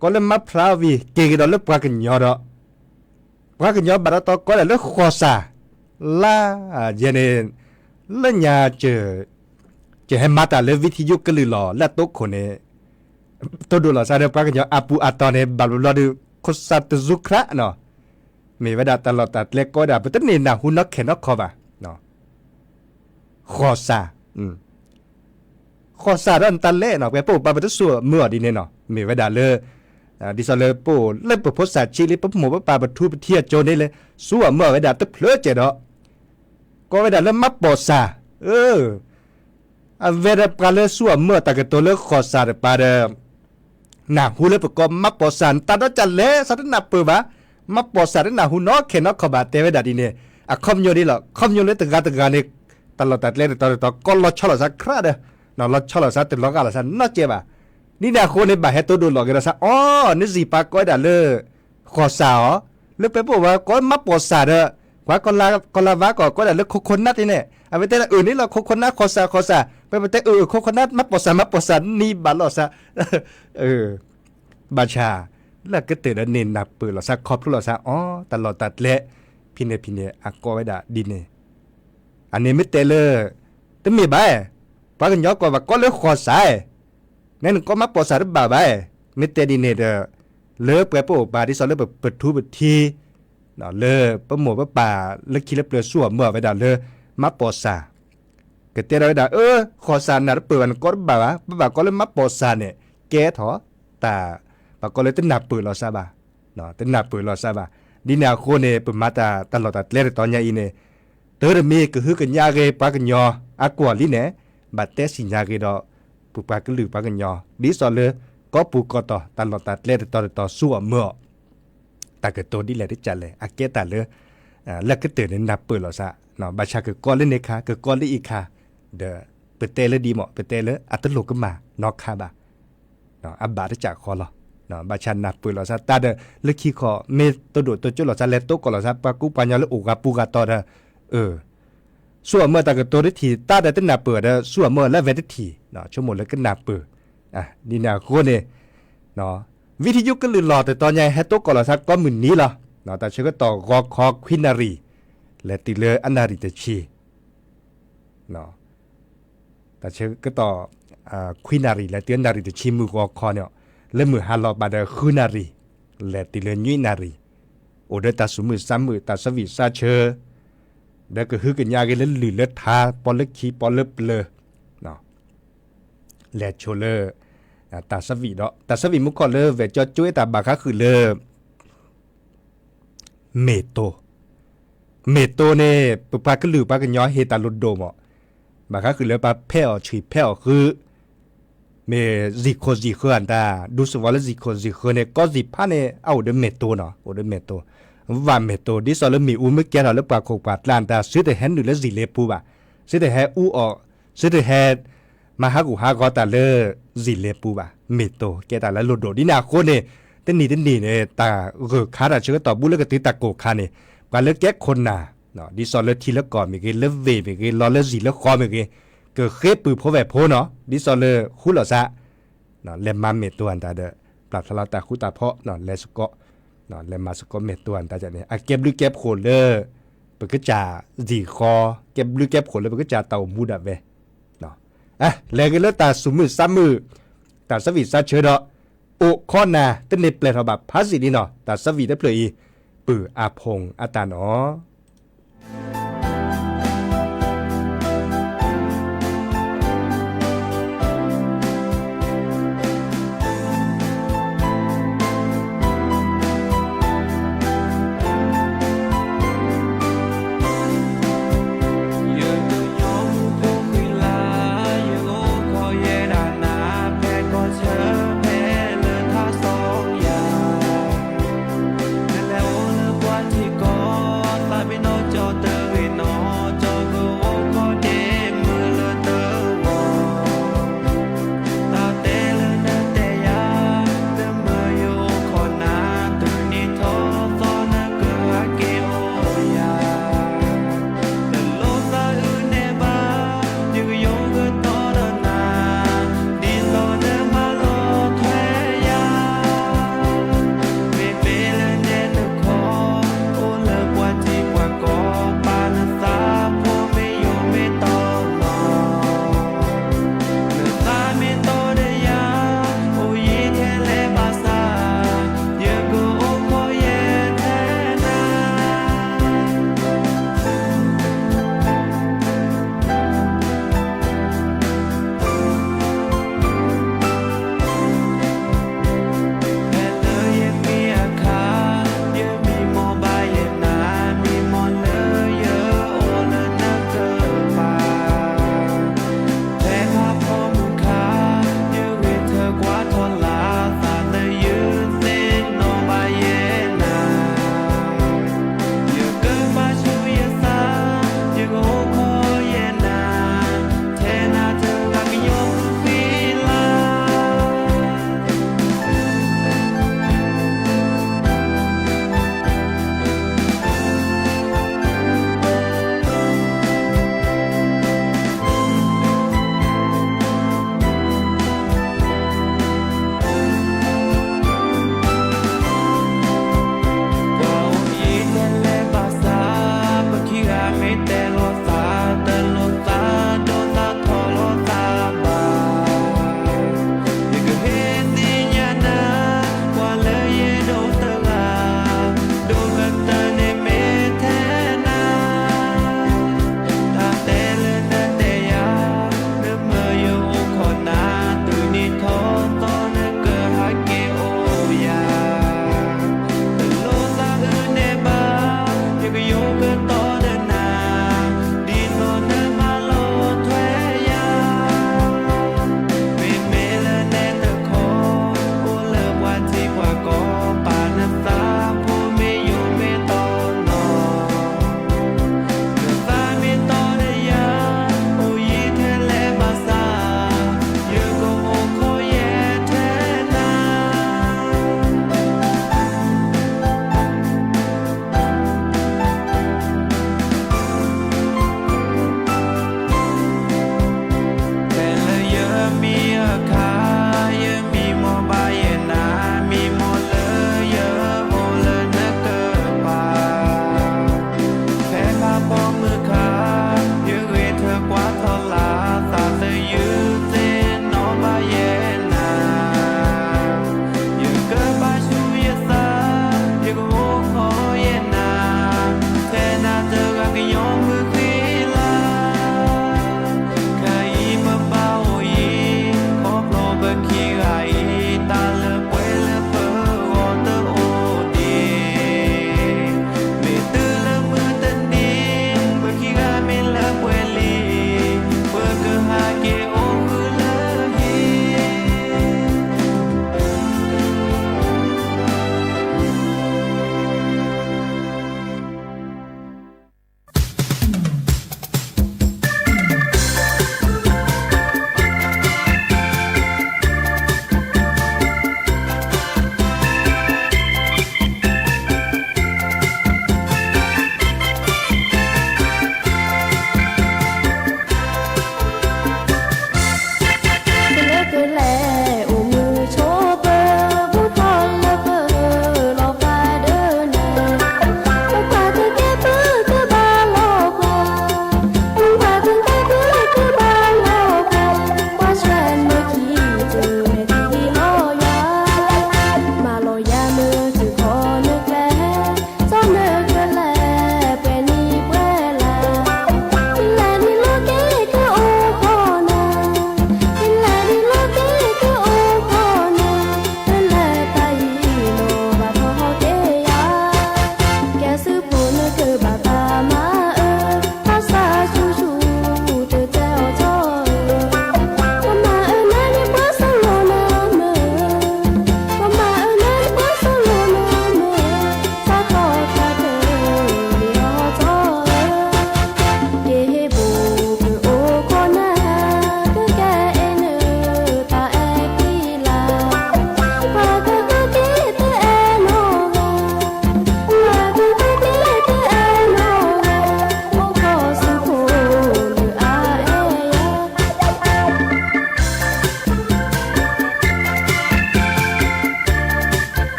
က ပှၤလၢမၤဖျါအီၤဝံၤ က့ၤကဒီးလၢပှၤကညီဒီး ပှၤကညီဘၣ်ဒီးတီကိးဒၣ်လၢဃီၣ်စၢ်, လါယဲန့ၣ် လၢညါ ကဟဲမၤတၢ်လၢ ဝံထံယိကလုာ်လီၤ လၢအတိခိၣ်န့ၣ် တိဒိၣ်လီၤစၢ်ဒီးပှၤကညီအပူၤအတီၢ်န့ၣ် ဘၣ်ဘျီဘျီဒီး ခိၣ်စၢ်တစူခရၣ်နီၤ, မ့ၢ်ဝဲဒၣ်တၢ်လီၢ်တၢ်ကျဲကိးဝဲဒၣ် ပတန့ၢ်နၢ်ဟူနီၢ်ခဲနီၢ်ခီဘၣ်. ဃီၣ်စၢ် ဃီၣ်စၢ်ဒီးနတၢ်လဲၣ်နီၤ ပှၤပိာ်ပာ်ပတစူၢ်အမၢအီၤဒ်န့ၣ်နီၤ မ့ၢ်ဝဲဒၣ်လၢ ဒ်သိးလၢပအိၣ်လၢပဖိစၢ်ဆံးလံ ပမိၢ်ပပၢ်ပထူပထံအကၠိန့ၣ်လၢ စူၢ်အမၢအီၤဝဲဒၣ်တဖျၢၣ်ကဲဒီး ကိးဝဲဒၣ်လၢမၤပိာ်စၢ်, အဝဲဒၣ်ပှၤလၢစူၢ်အမၢအီၤတၢ်ကတိၤလၢဃီၣ်စၢ်တပၤဒီး နၢ်ဟူလၢပကိးမၤပိာ်စၢ် နတၢ်ဒီးကလဲၣ် စးတနၢ်ပၢၢ်ဘၣ်, မၤပိာ်စၢ်တနၢ်ဟူနီၢ်ခဲနီၢ်ခီဘၣ် တဲဝဲဒၣ်ဒ်န့ၣ် အခီပညီဒ်လီၤ ခီပညီလၢတဂၤတဂၤန့ၣ် တၢ်လီၢ်တၢ်ကျဲတတီၤတတီၤ ကိးလီၤဆီလိာ်သးခရၣ်ဒီး လီၤဆီလိာ်သးတလီၤဂာ်လိာ်သးနီတစဲးဘၣ်. ဒ်န့ၣ်အဃိန့ၣ် ဘၣ်ဟဲတိဒိၣ်လီၤက့ၤဒီးစၢ် အိ နစံးပာ်ကိးဝဲဒၣ်လၢ ဃီၣ်စၢ်အီၤ, လၢပှၤပိာ်ပှၤကိးမၤပိာ်စၢ်ဒီး ပှၤကီၢ်လါဝါကီးကိးဒၣ်လၢခိခိနၢ်တန့ၣ် အဝဲတဲဒၣ်အၢၣ်န့ၣ်လီၤ ခိခိနၢ် ဃီၣ်စၢ်ဃီၣ်စၢ် ပတဲအၢၣ်ခိခိနၢ် မၤပိာ်စၢ်မၤပိာ်စၢ်န့ၣ်ဘၣ်လိာ်သး ဘၣ်ဆၣ် လၢအကတၢၢ်ဒီးန့ၣ်နၢ်ပၢၢ်လိာ်သးခီဖျိလိာ်သးအီၤ တၢ်လီၢ်တၢ်ကျဲ ဖဲန့ၣ်ဖဲန့ၣ် အကိးဝဲဒၣ်ဒ်န့ၣ် အန့ၣ်မ့ၢ်တဲလၢ တမ့ၢ်ဘၣ်, ပှၤကညီကိးဘၣ်ကိးလၢဃီၣ်စၢ်, နနကိးမၤပိာ်စၢ်တဘၣ်ဘၣ်, မ့ၢ်တဲဒ်န့ၣ်ဒီး လၢပှၤပအိၣ်ပာ်ဒ်သိးလၢပထူပထံ လၢပမိၢ်ပပၢ်လၢခံလၢပျၢၤစူၢ်အီၤမၢအီၤဝဲဒၣ်လၢ မၤပိာ်စၢ်, ကတဲထီၣ်ဝဲဒၣ် အၢ ဃီၣ်စၢ်နၢ်တပၢၢ်ဘၣ် နကိးတဘၣ်ဘၣ်, ပဘၣ်ကိးလၢမၤပိာ်စၢ်န့ၣ် ကဲထီၣ်တၢ် ပှၤကိးလၢတနၢ်ပၢၢ်လိာ်သးဘၣ်, တနၢ်ပၢၢ်လိာ်သးဘၣ်. ဒ်န့ၣ်အဃိန့ၣ် ပမၤတၢ်တၢ်လီၢ်တၢ်ကျဲတတီၤညါအံၤန့ၣ် တၢ်တမံၤကဟုကညးဂ့ၤပှၤကညီအကွီၢ်လံန့ၣ် ဘၣ်တဲစံၣ်ညါဂ့ၤဒီး ပပှၤကလုာ်ပှၤကညီ ဒ်သိးလၢ ကီၢ်ပူၤကီၢ်တီၤတၢ်လီၢ်တၢ်ကျဲတတီၤတတီၤစူၢ်အီၤမၢအီၤ တၢ်ကတိၤဒ်လဲၣ်တကးလဲၣ် အကဲတၢ်လၢ လၢကတၢၢ်န့ၣ်နၢ်ပၢၢ်လိာ်သး, ဘၣ်ဆၣ်ကကိးလၢန့ၣ်ခါ ကကိးလၢအံၤခါ ဒီး ပတဲလၢဒ်မး ပတဲလၢအတလိၣ်ကမၣ်နီတခါဘၣ် အဘၣ်တကးဃီလီၤ. ဘၣ်ဆၣ်နၢ်ပၢၢ်လိာ်သးတၢ်ဒီး လၢခံခီ မ့ၢ်တဒိၣ်တကၠိလိာ်သး လဲၤတိကိးလိာ်သး ပှၤကူပှၤကညီလၢအိၣ်ဂၤပူၤဂၤတီၤဒီး အၢ စူၢ်အမၢတၢ်ကတိၤတထံၣ် တၢ်ဒီးတနၢ်ပၢၢ်ဒီး စူၢ်အမၢလၢအဝဲတထံၣ် ဆိကမိၣ်လၢကနၢ်ပၢၢ်. ဒ်န့ၣ်အဃိန့ၣ် ဝံထံယိကလုာ်လီၤတတီၤညါ ဟဲတိကိးလိာ်သးကိးမုၢ်နံၤလီၤ. တၢ်ဆၢကတီၢ်ဂီၤခီခွံနၣ်ရံၣ် လဲၤတုၤလၢအနၣ်ရံၣ်တဆံ တၢ်ဆၢကတီၢ် ခွံနၣ်ရံၣ် လဲၤတုၤအနၣ်ရံၣ်တဆံမုၢ်ဂီၤခီန့ၣ်, လၢမုၢ်ဟါလီၤဘၣ်ဒီးဃုနၣ်ရံၣ် လဲၤတုၤလၢနွံနၣ်ရံၣ်, အိၣ်ဒီးတၢ်သူၣ်မုာ်သးမုာ် တၢ်သၢဝံၣ်သးဆၢ, ဒီးကဟုကညးဂ့ၤလၢလုၢ်လၢထါ ပီလၢခံပီလၢပျၢၤ လဲၤဆိလၢ တၢ်သၢဝံၣ်ဒီး တၢ်သၢဝံၣ်မူခိၣ်လၢဝဲၢ်ကၠီကၠိဝဲတၢ်ဘၣ်ဃးဃုာ်လၢ မ့ၢ်တိၤ, မ့ၢ်တိၤန့ၣ် ပပှၤကလုာ်ပှၤကညီဟ့ၣ်တၢ်လိၣ်ဒိၣ်မး, ဘၣ်ဃးဃုာ်လၢပှၤဖဲးအီၣ်ဆံးဖဲးအီၣ်ဃုာ်, မ့ၢ်စံၣ်ခိၣ်စံၣ်ဃၢၤအတၢ် ဒူသဝီလၢစံၣ်ခိၣ်စံၣ်ဃၢၤန့ၣ် ကီၢ်စံၣ်ဖးန့ၣ် အအိၣ်ဒီးမ့ၢ်တိၤနီၤ အိၣ်ဒီးမ့ၢ်တိၤ, ဝၣ်မ့ၢ်တိၤ ဒ်သိးလၢမ့ၣ်အူမ့ၢ်ကဲထီၣ်လၢပှၢ်ခိၣ်ပှၢ်ကျါအတၢ် သုတဟဲနုာ်လၢစံၣ်လ့ပူၤဘၣ်, သုတဟဲအူအီၣ်, သုတဟဲ မၤဟးဂူာ်ဟးဂီၤတၢ်လၢ စံၣ်လ့ပူၤဘၣ်, မ့ၢ်တိၤ ကဲတၢ်လၢလိၣ်ဒိၣ် ဒ်န့ၣ်အဃိန့ၣ် တနံၣ်တနံၣ်န့ၣ် တၢ်ဂၢၢ်ခါတၢ်ဆၢကတီၢ်ဘူးလၢကတုၤတၢ်ကိၢ်ခါန့ၣ် ပှၤလၢကဲခိၣ်နၢ် ဒ်သိးလၢထံလၢကီၢ်မ့ၢ်ဂ့ၤ လၢဝ့ၢ်မ့ၢ်ဂ့ၤ လီၤလၢစံၣ်လၢဃီမ့ၢ်ဂ့ၤ ကဃ့ပုၢ်ဖိဝဲၢ်ဖိနီၤ ဒ်သိးလၢဃူလိာ်သး လဲၤမၤမ့ၢ်တိၤအတၢ်ဒီး ပျၢ်ဖျါလီၤတၢ်ဃူတၢ်ဖိး လဲၤစ့ၢ်ကီး လဲၤမၤစ့ၢ်ကီးမ့ၢ်တိၤအတၢ်န့ၣ် အကဲဘျုးကဲဖှိၣ်လၢ ပကစၢ်စံၣ်ဃီ ကဲဘျုးကဲဖှိၣ်လၢပကစၢ်တၢ်အိၣ်မူဒၣ်ဝဲ လဲၤဂ့ၤလၢတၢ်သူၣ်မုာ်သးမုာ် တၢ်သၢဝံၣ်သးဆၢဒီး အိၣ်ခိးနၢ် တန့ၢ်ပျဲၢ်ထီၣ်ဘၣ်ဖးစံၣ်လံနီၤ တၢ်သၢဝံၣ်တဖျၢၣ်အံၤ ပုၢ်အဖှိၣ်အတၢ်နီၤ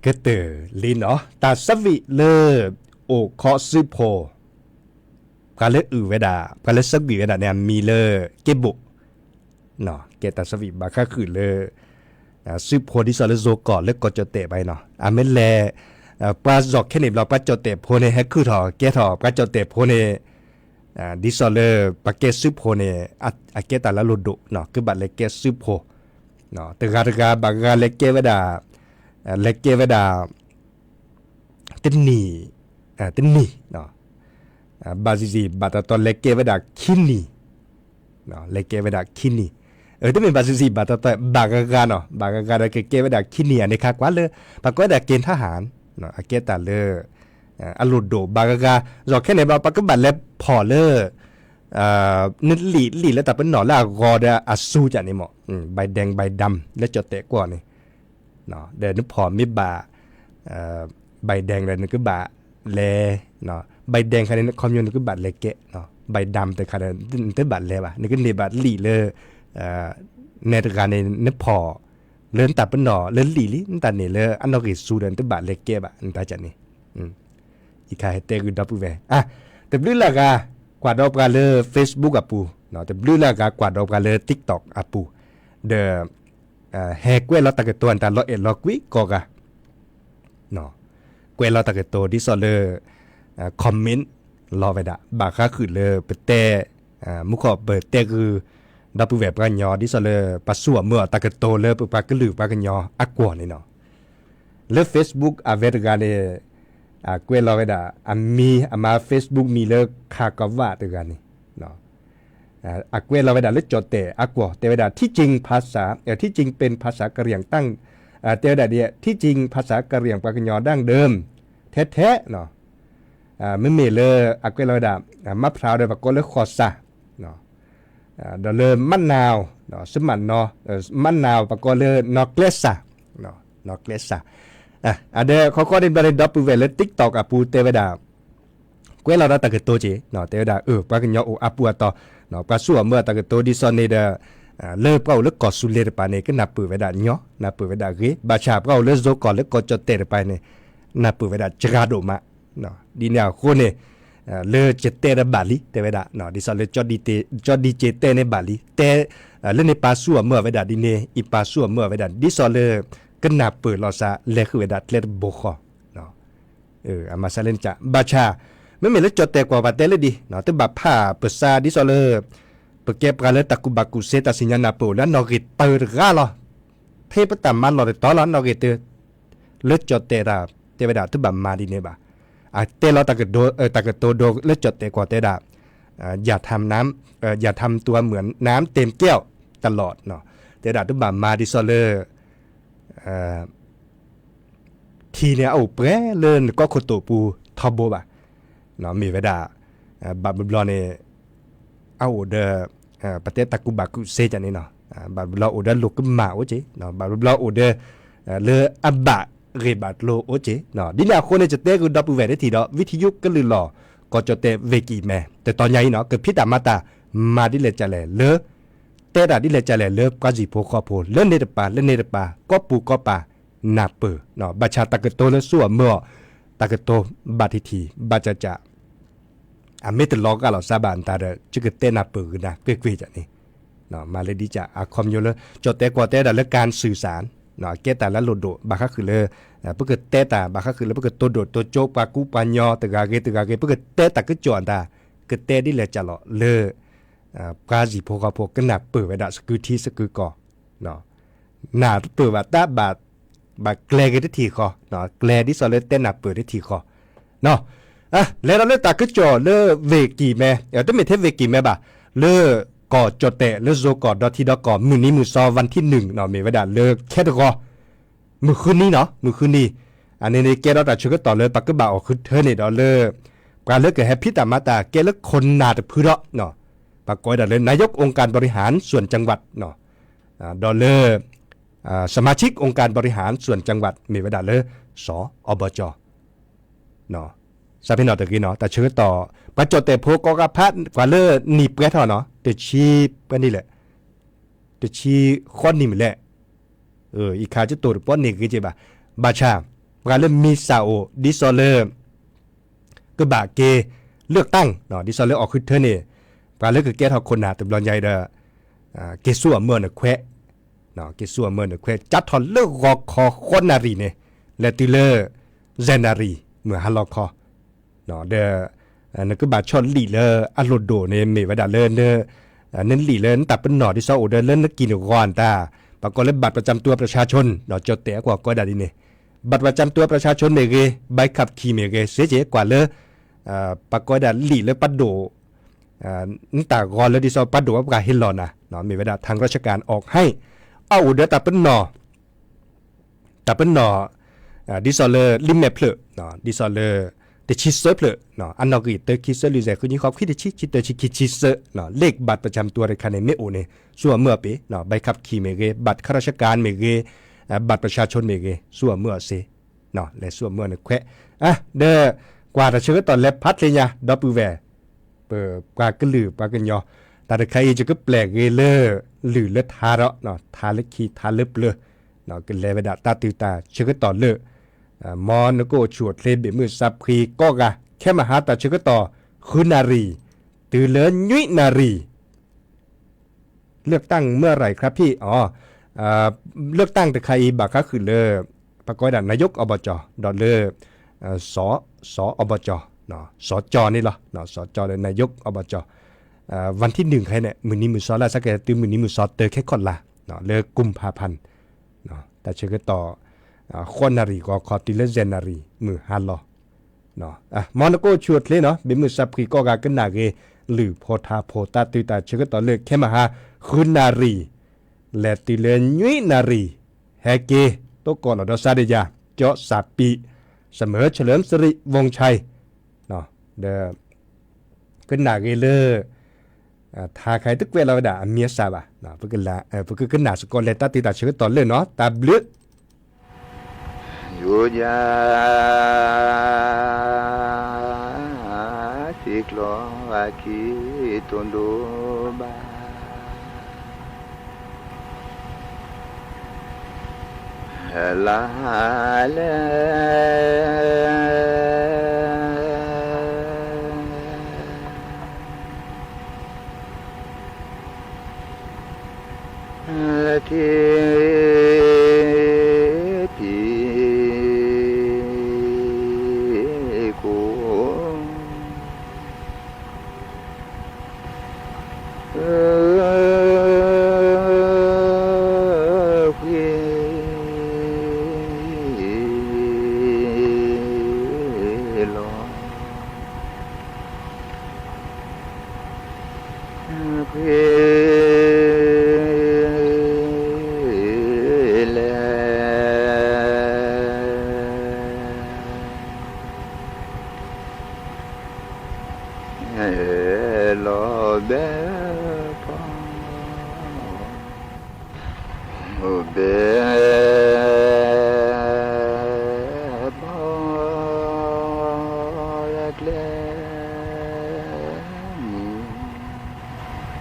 ကတၢၢ်လံနီၤ တၢ်ဆၢဝံၣ်လၢ အိၣ်ခိးစုဖိ ပှၤလၢအုၣ်ဝဲဒၣ် ပှၤလၢဆၢဝံၣ်ဝဲဒၣ်န့ၣ် အမံၤလၢ က့ဘိၣ် ကဲတၢ်ဆၢဝံၣ်ဘၣ်ဃးဃုာ်လၢ စုဖိဒ်သိးလၢယိၤကီၢ်လၢကီၢ်ကၠီၣ်တဲၣ်ဘၣ်အံၤနီၤ အမ့ၢ်လဲၣ် ပှၤယီၤခဲန့ၣ်ဘျီ ပှၤကၠီၣ်တဲၣ်ဖိန့ၣ် ဟဲခုၣ်ထီၣ်ကဲထီၣ် ပှၤကၠီၣ်တဲၣ်ဖိန့ၣ် ဒ်သိးလၢ ပှၤကဲစုဖိန့ၣ် အကဲတၢ်လၢအလိၣ်ဒိၣ်နီၤ ကဘၣ်လဲၤကဲစုဖိ တဂၤတဂၤဘၣ်ဂၤလဲၤကဲဝဲဒၣ် လဲၤကဲဝဲဒၣ် တနံၤ တနံၤ ဘၣ်စံးစံး ဘၣ်တတီၤလဲၤကဲဝဲဒၣ်ခံနံၤ လဲၤကဲဝဲဒၣ်ခံနံၤ အတမ့ၢ်ဘၣ်စံးစံး ဘၣ်တတီၤ ဘၣ်ဂၤဂၤနီၤ ဘၣ်ဂၤဂၤဒီးကကဲဝဲဒၣ်ခံနံၤ အန့ၣ်ခါကွၢ်လၢ ပှၤကိးဝဲဒၣ်က့ၤထါဟၣ် အကဲတၢ်လၢ အလိၣ်ဒိၣ်ဘၣ်ဂၤဂၤ ယီၤခဲန့ၣ်ဘျီ ပှၤကဘၣ်လဲၤဖီၣ်လၢ နလံာ်လံာ်လၢတၢ်ပနီၣ်လၢအဂီၤဒီးအစူကန့ၣ်မ့ၢ် ဘၣ်ဒဲးဘၣ်ဒၢမ် လၢကၠီၣ်တဲၣ်ကွီၢ်န့ၣ် ဒီးနဖီၣ်မ့ၢ်ဘၣ် ဘၣ်ဒဲးဒီးနကဘၣ်လဲၤ ဘၣ်ဒဲးခါန့ၣ် ခီပညီနကဘၣ်လဲၤကဲ ဘၣ်ဒၢမ်တခါဒီး နတဘၣ်လဲၤဘၣ် နကန့ၢ်ဘၣ်လံာ်လၢ နဲတဂၤန့ၣ် နဖီၣ် လၢနတၢ်ပနီၣ်လၢလံာ်လံ နတၢ်န့ၢ်လၢအနီၣ်ဂံၢ်စူဒီး နတဘၣ်လဲၤကဲဘၣ် နတၢ်န့ၣ် ယခါဟဲတဲဂုာ်ဒီပုၢ်ဝဲၢ် တဘျုးလၢအဂၤ ကွၢ်ဒီးပှၤလၢ Facebook အပူၤ တဘျုးလၢအဂၤ ကွၢ်ဒီးပှၤလၢ TikTok အပူၤ ဒီး ဟဲကွဲးလီၤတၢ်ကတိၤ တၢ်လီၤအဲၣ်လီၤကွံကိးဂၤ ကွဲးလီၤတၢ်ကတိၤ ဒ်သိးလၢ comment လီၤဝဲဒၣ် ဘၣ်ဃးဃုာ်လၢပတဲ မူခိၣ်ပတဲဂုာ် ဒီပုၢ်ဝဲၢ်ပှၤကညီ ဒ်သိးလၢပှၤဆူၣ်အမၢအီၤတၢ်ကတိၤလၢပပှၤကလုာ်ပှၤကညီအကွီၢ်န့ၣ်နီၤ လၢ Facebook အဝဲတဂၤန့ၣ် ကွဲးလီၤဝဲဒၣ် အမံၤအမါ Facebook မံၤလၢ ခးကဝၣ်တဂၤန့ၣ် အကွဲးလီၤဝဲဒၣ်လၢကၠီၣ်တဲၣ်အကွီၢ် တဲဝဲဒၣ် ထံၣ်ကၠ့ၣ်ဖးစၣ် ထံၣ်ကၠ့ၣ်ပ့ၣ်ဖးစၣ်ကရံၣ်တၢ် တဲဝဲဒၣ်ဒ် ထံၣ်ကၠ့ၣ်ဖးစၣ်ကရံၣ်ပှၤကညီ ดั้งเดิม ထဲထဲ မ့မ့ၢ်လၢအကွဲးလီၤဝဲဒၣ် မၣ်ဖျါဒီးပကိးလၢဃီၤစၢ် ဒီးလၢ မၣ်နၢဝ် စမၣ်နီၤ မၣ်နၢဝ် ပကိးလၢနီၢ်ကျဲစၢ် နီၢ်ကျဲစၢ် အဒီးခီခီန့ၣ်ဘျီန့ၣ် ဒီပုၢ်ဝဲၢ်လၢ TikTok အပူၤတဲဝဲဒၣ် ကွဲးလီၤဒီးတၢ်ကတိၤက့ၤ တဲဝဲဒၣ် အၢ ပှၤကညီအိၣ်အါပူၤအတီၤ ပှၤဆူၣ်အမၢအတၢ်ကတိၤဒ်သိးန့ၣ်ဒီး လၢပှၤအိၣ်လၢကီၢ်စူၤလ့ၤတပၤန့ၣ် ကနၢ်ပၢၢ်ဝဲဒၣ်ညီ နၢ်ပၢၢ်ဝဲဒၣ်ဂ့ၤ ဘၣ်ဆၣ်ပှၤအိၣ်လၢယိၤကီၢ်လၢကီၢ်ကၠီၣ်တဲၣ်တပၤန့ၣ် နၢ်ပၢၢ်ဝဲဒၣ်စှၤဒိၣ်မး ဒ်န့ၣ်အဃိန့ၣ် လၢယတဲဒီးဘၣ်လံ တဲဝဲဒၣ် ဒ်သိးလၢ ကၠီဒံကၠ့တဲန့ၣ်ဘၣ်လံ တဲ လၢန့ၣ်ပာ်ဆူၣ်အမၢအီၤဝဲဒၣ်ဒ်န့ၣ် အံၤပာ်ဆူၣ်အမၢအီၤဝဲဒၣ် ဒ်သိးလၢ ကနၢ်ပၢၢ်လီၤစှၤ လဲၤဃုာ်ဝဲဒၣ်ကျဲတဘိဃီ အမၤစှၤလၢနက ဘၣ်ဆၣ် မ့မ့ၢ်လၢကၠီၣ်တဲၣ်ကွီၢ်ပှၤတဲလၢဒ် တဘၣ်ဖးပစၢ်ဒ်သိးလၢ ပကဲပှၤလၢတၢ်ကူၣ်ဘၣ်ကူၣ်စ့ တၢ်စံၣ်ညီၣ်နၢ်ပၢၢ်အိၣ်လၢအနီၣ်ဂံၢ်တၢတဂၤလီၤ ဖဲပတၢ်မၤလီၢ်တတီၤလီၤ နီၣ်ဂံၢ်တၢ လၢကၠီၣ်တဲၣ်တၢ် တဲဝဲဒၣ် တဘၣ်မၤဒ်န့ၣ်ဘၣ် အတဲလီၤ တၢ်ကတိၤဒိလၢကၠီၣ်တဲၣ်ကွီၢ်တဲဒၣ် อย่าทำน้ำ เอ่อ อย่าทำตัวเหมือนน้ำเต็มแก้วตลอด တဲဒၣ်တဘၣ်မၤဒ်သိးလၢ ထံန့ၣ်အအိၣ်ပှဲၤလၢနကီၢ်ခိၣ်တိာ်ပူၤထီဘိဘၣ် မ့ၢ်ဝဲဒၣ် ဘၣ်ဘျီဘျီန့ၣ် အအိၣ်ဒီး ပတဲတၢ်ကူၣ်ဘၣ်ကူၣ်စ့န့ၣ်နီၤ ဘၣ်ဘျီဘျီအိၣ်ဒီးလိာ်ကမၣ်အိၣ်က့ ဘၣ်ဘျီဘျီအိၣ်ဒီး လၢအဘၣ်ဂ့ၢ်ဘၣ်ကျိၤအိၣ်က့ ဒ်န့ၣ်အဃိန့ၣ် ယတဲဂုာ်ဒီပုၢ်ဝဲၢ်တထံၣ်ဒီး ဝံထယုကလုၢ်လီၢ် ကီၢ်ကၠီၣ်တဲၣ်ဝ့ၢ်ကံၢ်မဲ တတီၤညါအံၤနီၤ ကဖံးတၢ်မၤတၢ် မၤဒ်လဲၣ်ကလဲၣ်လၢ တဲတၢ်ဒ်လဲၣ်ကလဲၣ်လၢပှၤဟံၣ်ဖိဃီဖိ လၢန့ၣ်တပၤ လၢန့ၣ်တပၤ ကီၢ်ပူၤကီၢ်ပၤ နၢ်ပၢၢ် ဘၣ်ဆၣ်တၢ်ကတိၤလၢဆူၣ်အမၢအီၤ တၢ်ကတိၤဘၣ်တထံၣ် ဘၣ်ကၠးကၠး အမ့ၢ်တလီၤဂာ်လီၤစှၤဘၣ်နတၢ်ဒီး ယကတဲနၢ်ပၢၢ်ဂ့ၤနၤကွ့ၢ်ကွ့ၢ်န့ၣ် မၤလၢဒ်ကၠး အခီပညီလၢ ကၠီၣ်တဲၣ်ကွီၢ်တဲဒၣ်လၢ การสื่อสาร ကဲတၢ်လၢအလိၣ်ဒိၣ် ဘၣ်ဃးဃုာ်လၢ ပကတဲတၢ် ဘၣ်ဃးဃုာ်လၢပကတိၤဒိၣ်တိၤကၠိပှၤကူပှၤညီတဂၤဂ့ၤတဂၤဂ့ၤ ပကတဲတၢ်ကစီၣ်အတၢ် ကတဲဒ်လဲၣ်ကလဲၣ်လီၤလၢ ပှၤဟံၣ်ဖိဃီဖိကနၢ်ပၢၢ်ဝဲဒၣ်စကုထံစကုကီၢ် နၢ်ပၢၢ်ဘၣ်တၢ်ဘၣ် ဘၣ်ကျဲၤဂ့ၤတထံၣ်ဃီ, ကျဲၤဒ်သိးလၢတဲနၢ်ပၢၢ်တထံၣ်ဃီ, လဲၤဒီးလၢတၢ်ကစီၣ်လၢဝ့ၢ်ကံၢ်မဲ, တမ့ၢ်ထဲဝ့ၢ်ကံၢ်မဲဘၣ်, လၢကီၢ်ကၠီၣ်တဲာ် လၢယိၤကီၢ်ဒီထံဒီကီၢ် မုၢ်နံၤမုၢ်စီ วันที่หนึ่ง မ့ၢ်ဝဲဒၣ်လၢခဲတဂီၤ မုၢ်ဃုနံၤနီၤ, မုၢ်ဃုနံၤ, အန့ၣ်န့ၣ်ကဲထီၣ်တၢ်ဆၢကတီၢ်လၢပကဘၣ်အိၣ်ဃုထၢန့ၣ်ဒီးလၢ ပှၤလၢကဟဲဖံးတၢ်မၤတၢ်ကဲလၢခိၣ်နၢ်တဖုဒီး ပှၤကိးဝဲဒၣ်လၢ นายกองค์การบริหารส่วนจังหวัด ဒီးလၢ สมาชิกองค์การบริหารส่วนจังหวัด မ့ၢ်ဝဲဒၣ်လၢ สอบจ စးဖဲနီၣ်တဂ့ၤနီၤ တၢ်ဆၢကတီၢ် ပှၤကၠီၣ်တဲာ်ဖိကိးဂၤဖး ပှၤလၢနံၣ်ပှဲၤထီၣ်နီၤ တဆံပှဲၤနံၣ်လဲၣ်, တဆံဃိးနံၣ်မ့ၢ်လဲၣ်, အံၤခါကတိၤတပီၢ်န့ၢ်ဂ့ၤက့ဘၣ်, ဘၣ်ဆၣ် ပှၤလၢမံစၢ်အိၣ် ဒ်သိးလၢ ကဘၣ်က့ၤ လၢၢ်တၢ် ဒ်သိးလၢအီၣ်ဃုထၢန့ၣ် ပှၤလၢကကဲထီၣ်ခိၣ်နၢ်တဘျီညါအံၤဒီး က့ၤဆူအမၢနခွဲး, က့ၤဆူအမၢနခွဲး ကၢ်ထီၣ်လၢဂီၤခီဃိးနၣ်ရံၣ်န့ၣ် လဲၤတုၤလၢ ယဲၢ်နၣ်ရံၣ် မုၢ်ဟါလီၤခီ ဒီး နကဘၣ်ဆီၣ်လံာ်လၢအလိၣ်ဒိၣ်န့ၣ် မ့ၢ်ဝဲဒၣ်လၢ နလံာ်လၢနတၢ်ပနီၣ်ဒ်သိးအိၣ်ဒီးလၢနကံၢ်နဂီၤအတၢ် ပှၤကိးလၢ บัตรประจำตัวประชาชน ဒီးကၠီၣ်တဲၣ်အကွၢ်ကိးဒၣ်ဒ်န့ၣ် บัตรประจำตัวประชาชน မ့ၢ်ဂ့ၤ ใบขับขี่ မ့ၢ်ဂ့ၤ စ့က့ၤကွၢ်လၢ ပှၤကိးဝဲဒၣ်လံာ်လၢပဒိၣ် နတၢ်ဂီၤလၢဒ်သိးပဒိၣ်ဝဲပှၤဟ့ၣ်လီၤနၤ မ့ၢ်ဝဲဒၣ် ทางราชการออกให้ အအိၣ်ဒီးတၢ်ပနီၣ် တၢ်ပနီၣ် ဒ်သိးလၢ လံာ်မဲာ်ဖျၢၣ် ဒ်သိးလၢ တဆံသၢဖျၢၣ် အနီၣ်ဂံၢ် သၢ ခံ သၢ လွံၢ် ယဲၢ် ဃု နွံ ဃိး ခွံ တဆံ ခံ သၢ ဆံခံ ဆံသၢ เลขบัตรประจำตัว တခါန့ၣ် မ့ၢ်အိၣ်န့ၣ် ဆူအမၢအပ့ၤ ใบขับขี่ မ့ၢ်ဂ့ၤ บัตรข้าราชการ မ့ၢ်ဂ့ၤ บัตรประชาชน မ့ၢ်ဂ့ၤ ဆူအမၢအစ့ လဲၤဆူအမၢနခွဲး ဒီး ကွၢ်တၢ်ဆၢကတီၢ်လဲၤဖးချ့ညါ ဒီပုၢ်ဝဲၢ် ပပှၤကလုာ်ပှၤကညီ တၢ်တခါအံၤ ယကပျဲၢ်ဂ့ၤလၢ လုၢ်လၢထါဒီး ထါလၢခံထါလၢပျၢၤ ကလဲၤဝဲဒၣ်တၢ်တုၤတၢ်ဆၢကတီၢ်လၢ မ်နကအိၣ်ဆူၣ်အိၣ်ချ့ ဘ့ၣ်မုၢ်သးဖှံကိးဂၤ ခဲမဟါတၢ်ဆၢကတီၢ် ဃုနၣ်ရံၣ် တုၤလၢနွံနၣ်ရံၣ် เลือกตั้งเมื่อไหร่ครับพี่ အ เลือกตั้ง တခါအံၤ ဘၣ်ဃးဃုာ်လၢ ပှၤကိးဝဲဒၣ် นายกอบจ ဒီးလၢ สสอบจ สจ န့ၣ်လီၤ สจ ဒီး นายกอบจ วันที่หนึ่ง ခဲအံၤန့ၣ် မုၢ်နံၤမုၢ်သီလါ စးကဲတုၤမုၢ်နံၤမုၢ်သီတၢ်ခဲခီၣ်လာ် လၢ กุมภาพันธ์ တၢ်ဆၢကတီၢ် ဃိးနၣ်ရံၣ်ဂီၤခီတုၤလၢယဲၢ်နၣ်ရံၣ် မုၢ်ဟါလီၤ မ်နကအိၣ်ဆူၣ်အိၣ်ချ့နီၤ ဘ့ၣ်မုၢ်သးဖှံကိးဂၤကနၣ်ဂ့ၤ လုၢ်ဖိထါဖိ တၢ်တုၤတၢ်ဆၢကတီၢ်လၢ ခဲမဟါ ဃုနၣ်ရံၣ် လဲၤတုၤလၢနွံနၣ်ရံၣ် ဟဲက့ၤ တိကိးလီၤဒီးစါဒယၤ ကၠီစးပံး เสมอเฉลิมสิริวงศ์ชัย ဒီး ကနၣ်ဂ့ၤလၢ ထါခါအံၤတကွဲးလီၤဝဲဒၣ်အမံၤအသၣ်ဘၣ် ပကကနၣ်စ့ၢ်ကီးလၢတၢ်တုၤတၢ်ဆၢကတီၢ်လၢနီၤ တၢ်ဘျုး ယိၤယၤ စံးကျိးအခံတိၢ်ဒိၣ်ဘၣ် လါလဲၣ် ထံဖံးကိ ဃ့လီ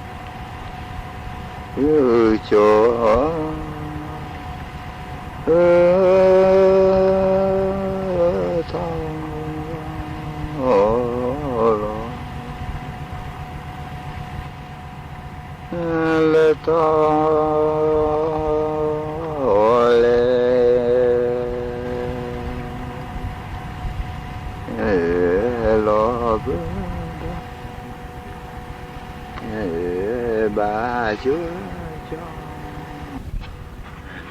ၤ ဃ့လဲၣ် လီၤဘဲဖီ ဘဲ ဘီ လၢကျဲ မုၢ် ကၠီ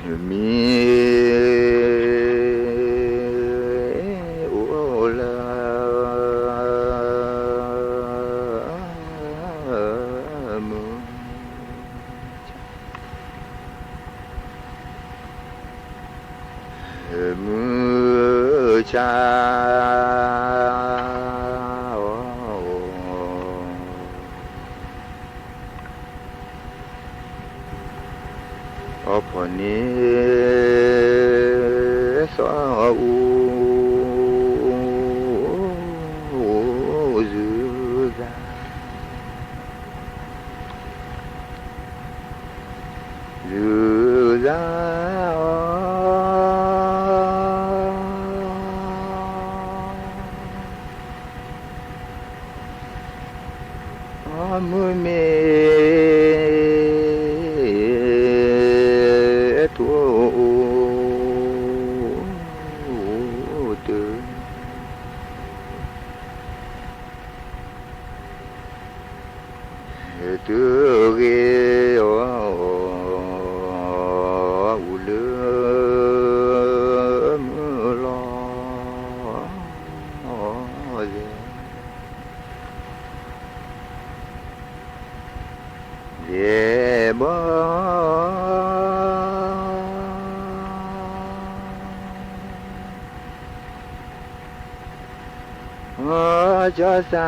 ထီၣ် လီၤ လၢထီၣ် လဲၣ် လီၤဘၢ ဘၣ်ဆိကၠီ မ့ၢ်အိၣ်လၢ မုၢ် မုၢ်ဆါ အီဖီၣ်န့ၣ် သီအူ စူၤစါ စူၤစါအီၤ မုၢ်မ့ၢ် ထိၣ်တ တုၤဂ့ၤအီၤ အိၣ်လၢမုၢ်လီၤ ယဲၢ်ဘီ ကၠီသး ထံလ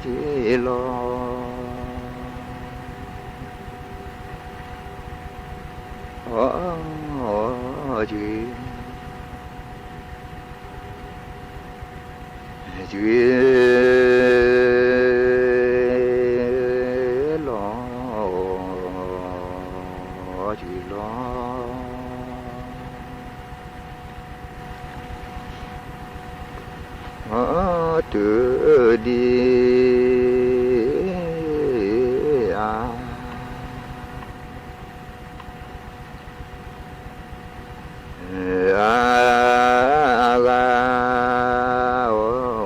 ီၤ အီၤ ကၠီ ကၠီလီၤ ကၠီလီၤ တုၤဒံး အါ အ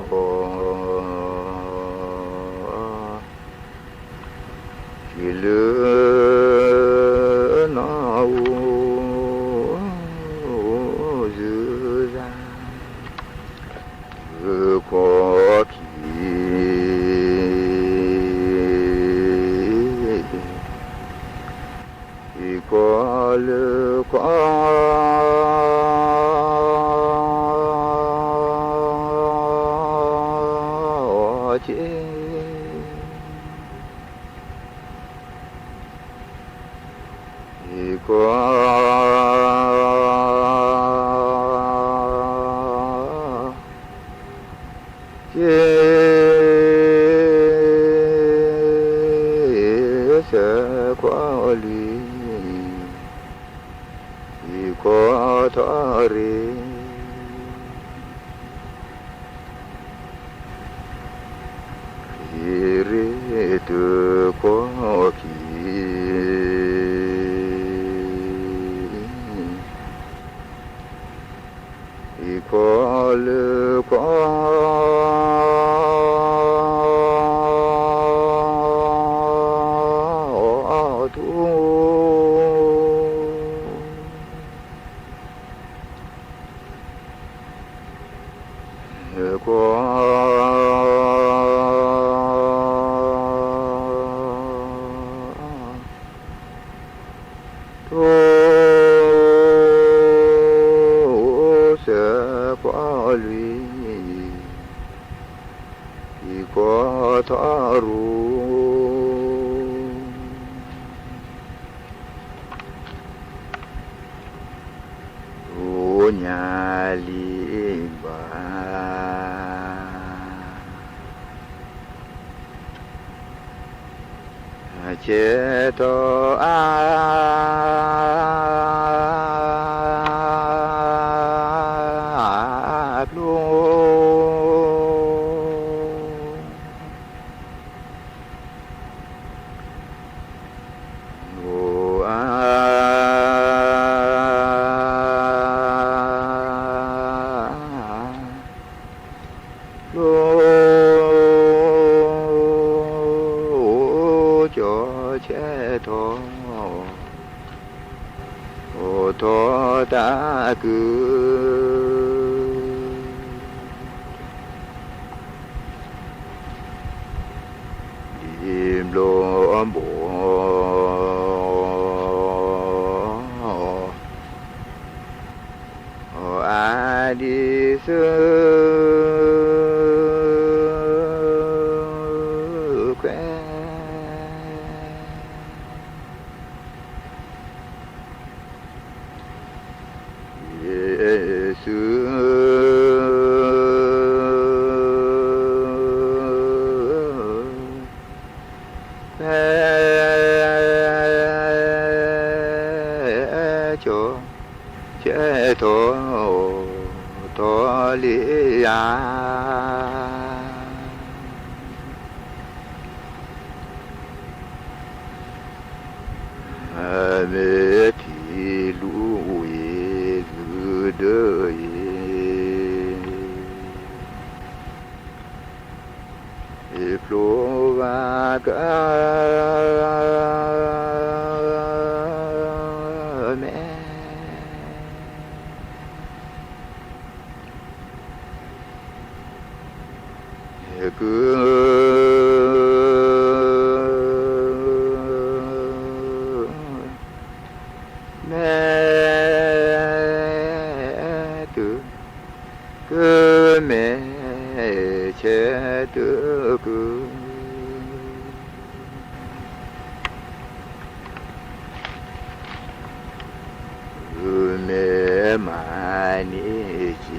ဂၤ အီၤ ထံလုၢ်နီၢ်အူ စုသး လၢခီၣ်ခံ ဟံၣ်ခီလၢခီၣ် ဆ့ ဟံၣ်ခီ ဆ့ စဲးခွါလွံၢ် ဟံၣ်ခီထီၣ်ရ့ၣ် ဟံၣ်ရ့ၣ်တုၤခီၣ်ခံ ဟံၣ်ခီလၢခီၣ် ထူ ခီၣ် ထူ စဲးခွါလွံၢ် ဟံၣ်ခီထီၣ်ရူ ညါလံဘၣ် ဆဲးထီၣ်အါ ဖျိ အိၣ်အါ ဖျိ ကၠီဆဲးထီၣ် အိၣ်ထီၣ်တၢ်ကု ဒ်ဘျီဘီ အဒံးစၢခွဲး ယ့ၣ်ၡူး ဖဲ ကၠီ ဆဲးထီၣ် ထီၣ် လ့ယၤ မ့ၢ်ထံၣ်လူၤအံၤ လုၢ်ဒၢအံၤ ယဖျိဘၣ်ကမဲ က မဲ တု ကမဲ ဆဲ တု က မဲ မၤန့ၢ်က့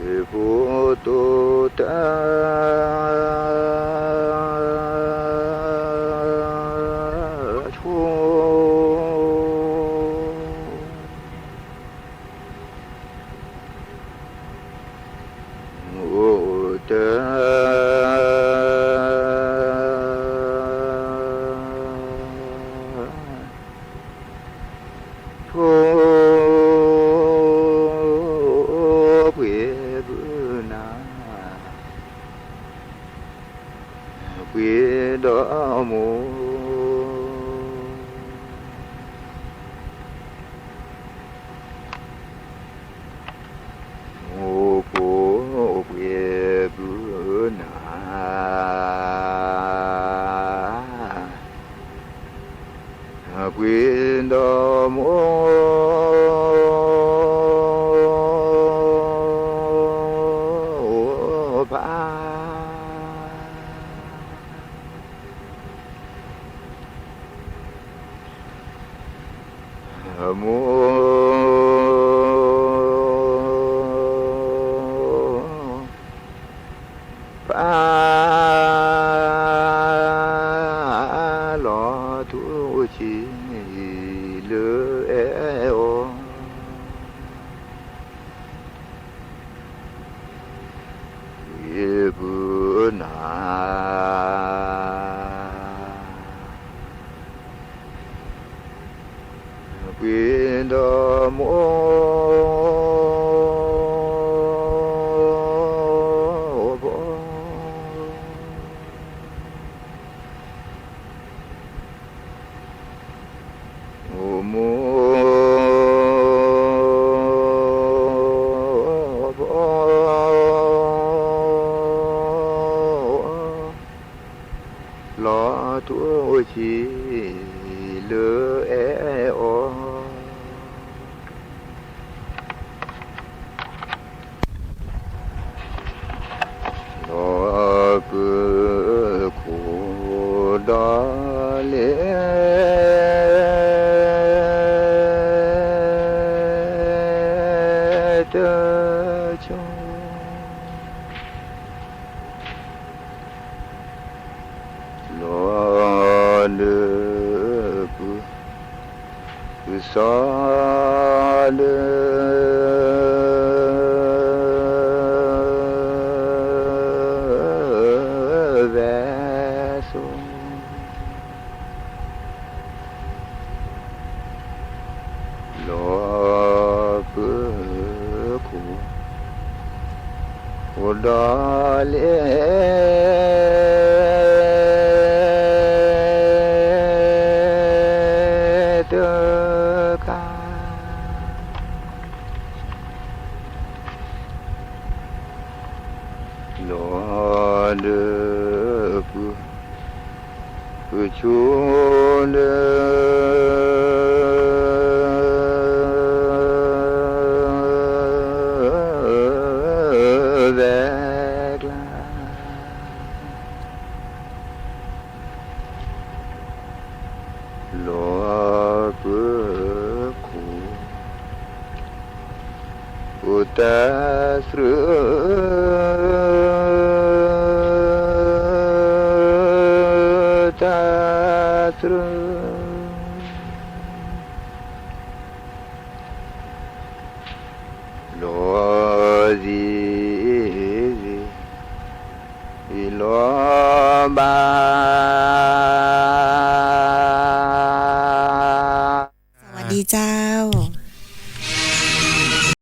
ၤ ဖိတိတၢ် ဆိ အိၣ်တၢ် ဆိ ပှ့ၤဘုနၤ ပှ့ၤဒီးမိၢ် မိၢ်ဖိပှ့ၤဘုနၤ ပှ့ၤဒီးမိၢ် ဖး မိၢ် ဖး လီၤထူဆံ လၢအဲၣ်အီၤ ပှ့ၤဘုနၤ ပှ့ၤဒီးမိၢ် မိၢ် လီၤထူဆံ လၢအဲၣ်အီၤ လီၤပၢၤခိၣ်ဒီးလဲၣ် တဆိ လီၤဒၢပူၤ ကစီၤဒၢ ဝဲစိ လီၤပၢၤခိၣ် အိၣ်ဒီးလဲၣ် တကး လီၤဒၢပူၤ ကဆိဒၢ ဝဲကျါ လီၤပၢၤခိၣ် အိၣ်တၢ်သရၢ တၢ်သရၢ ဒီးသံ အံၤလီၤဘၣ်. สวัสดีจ้า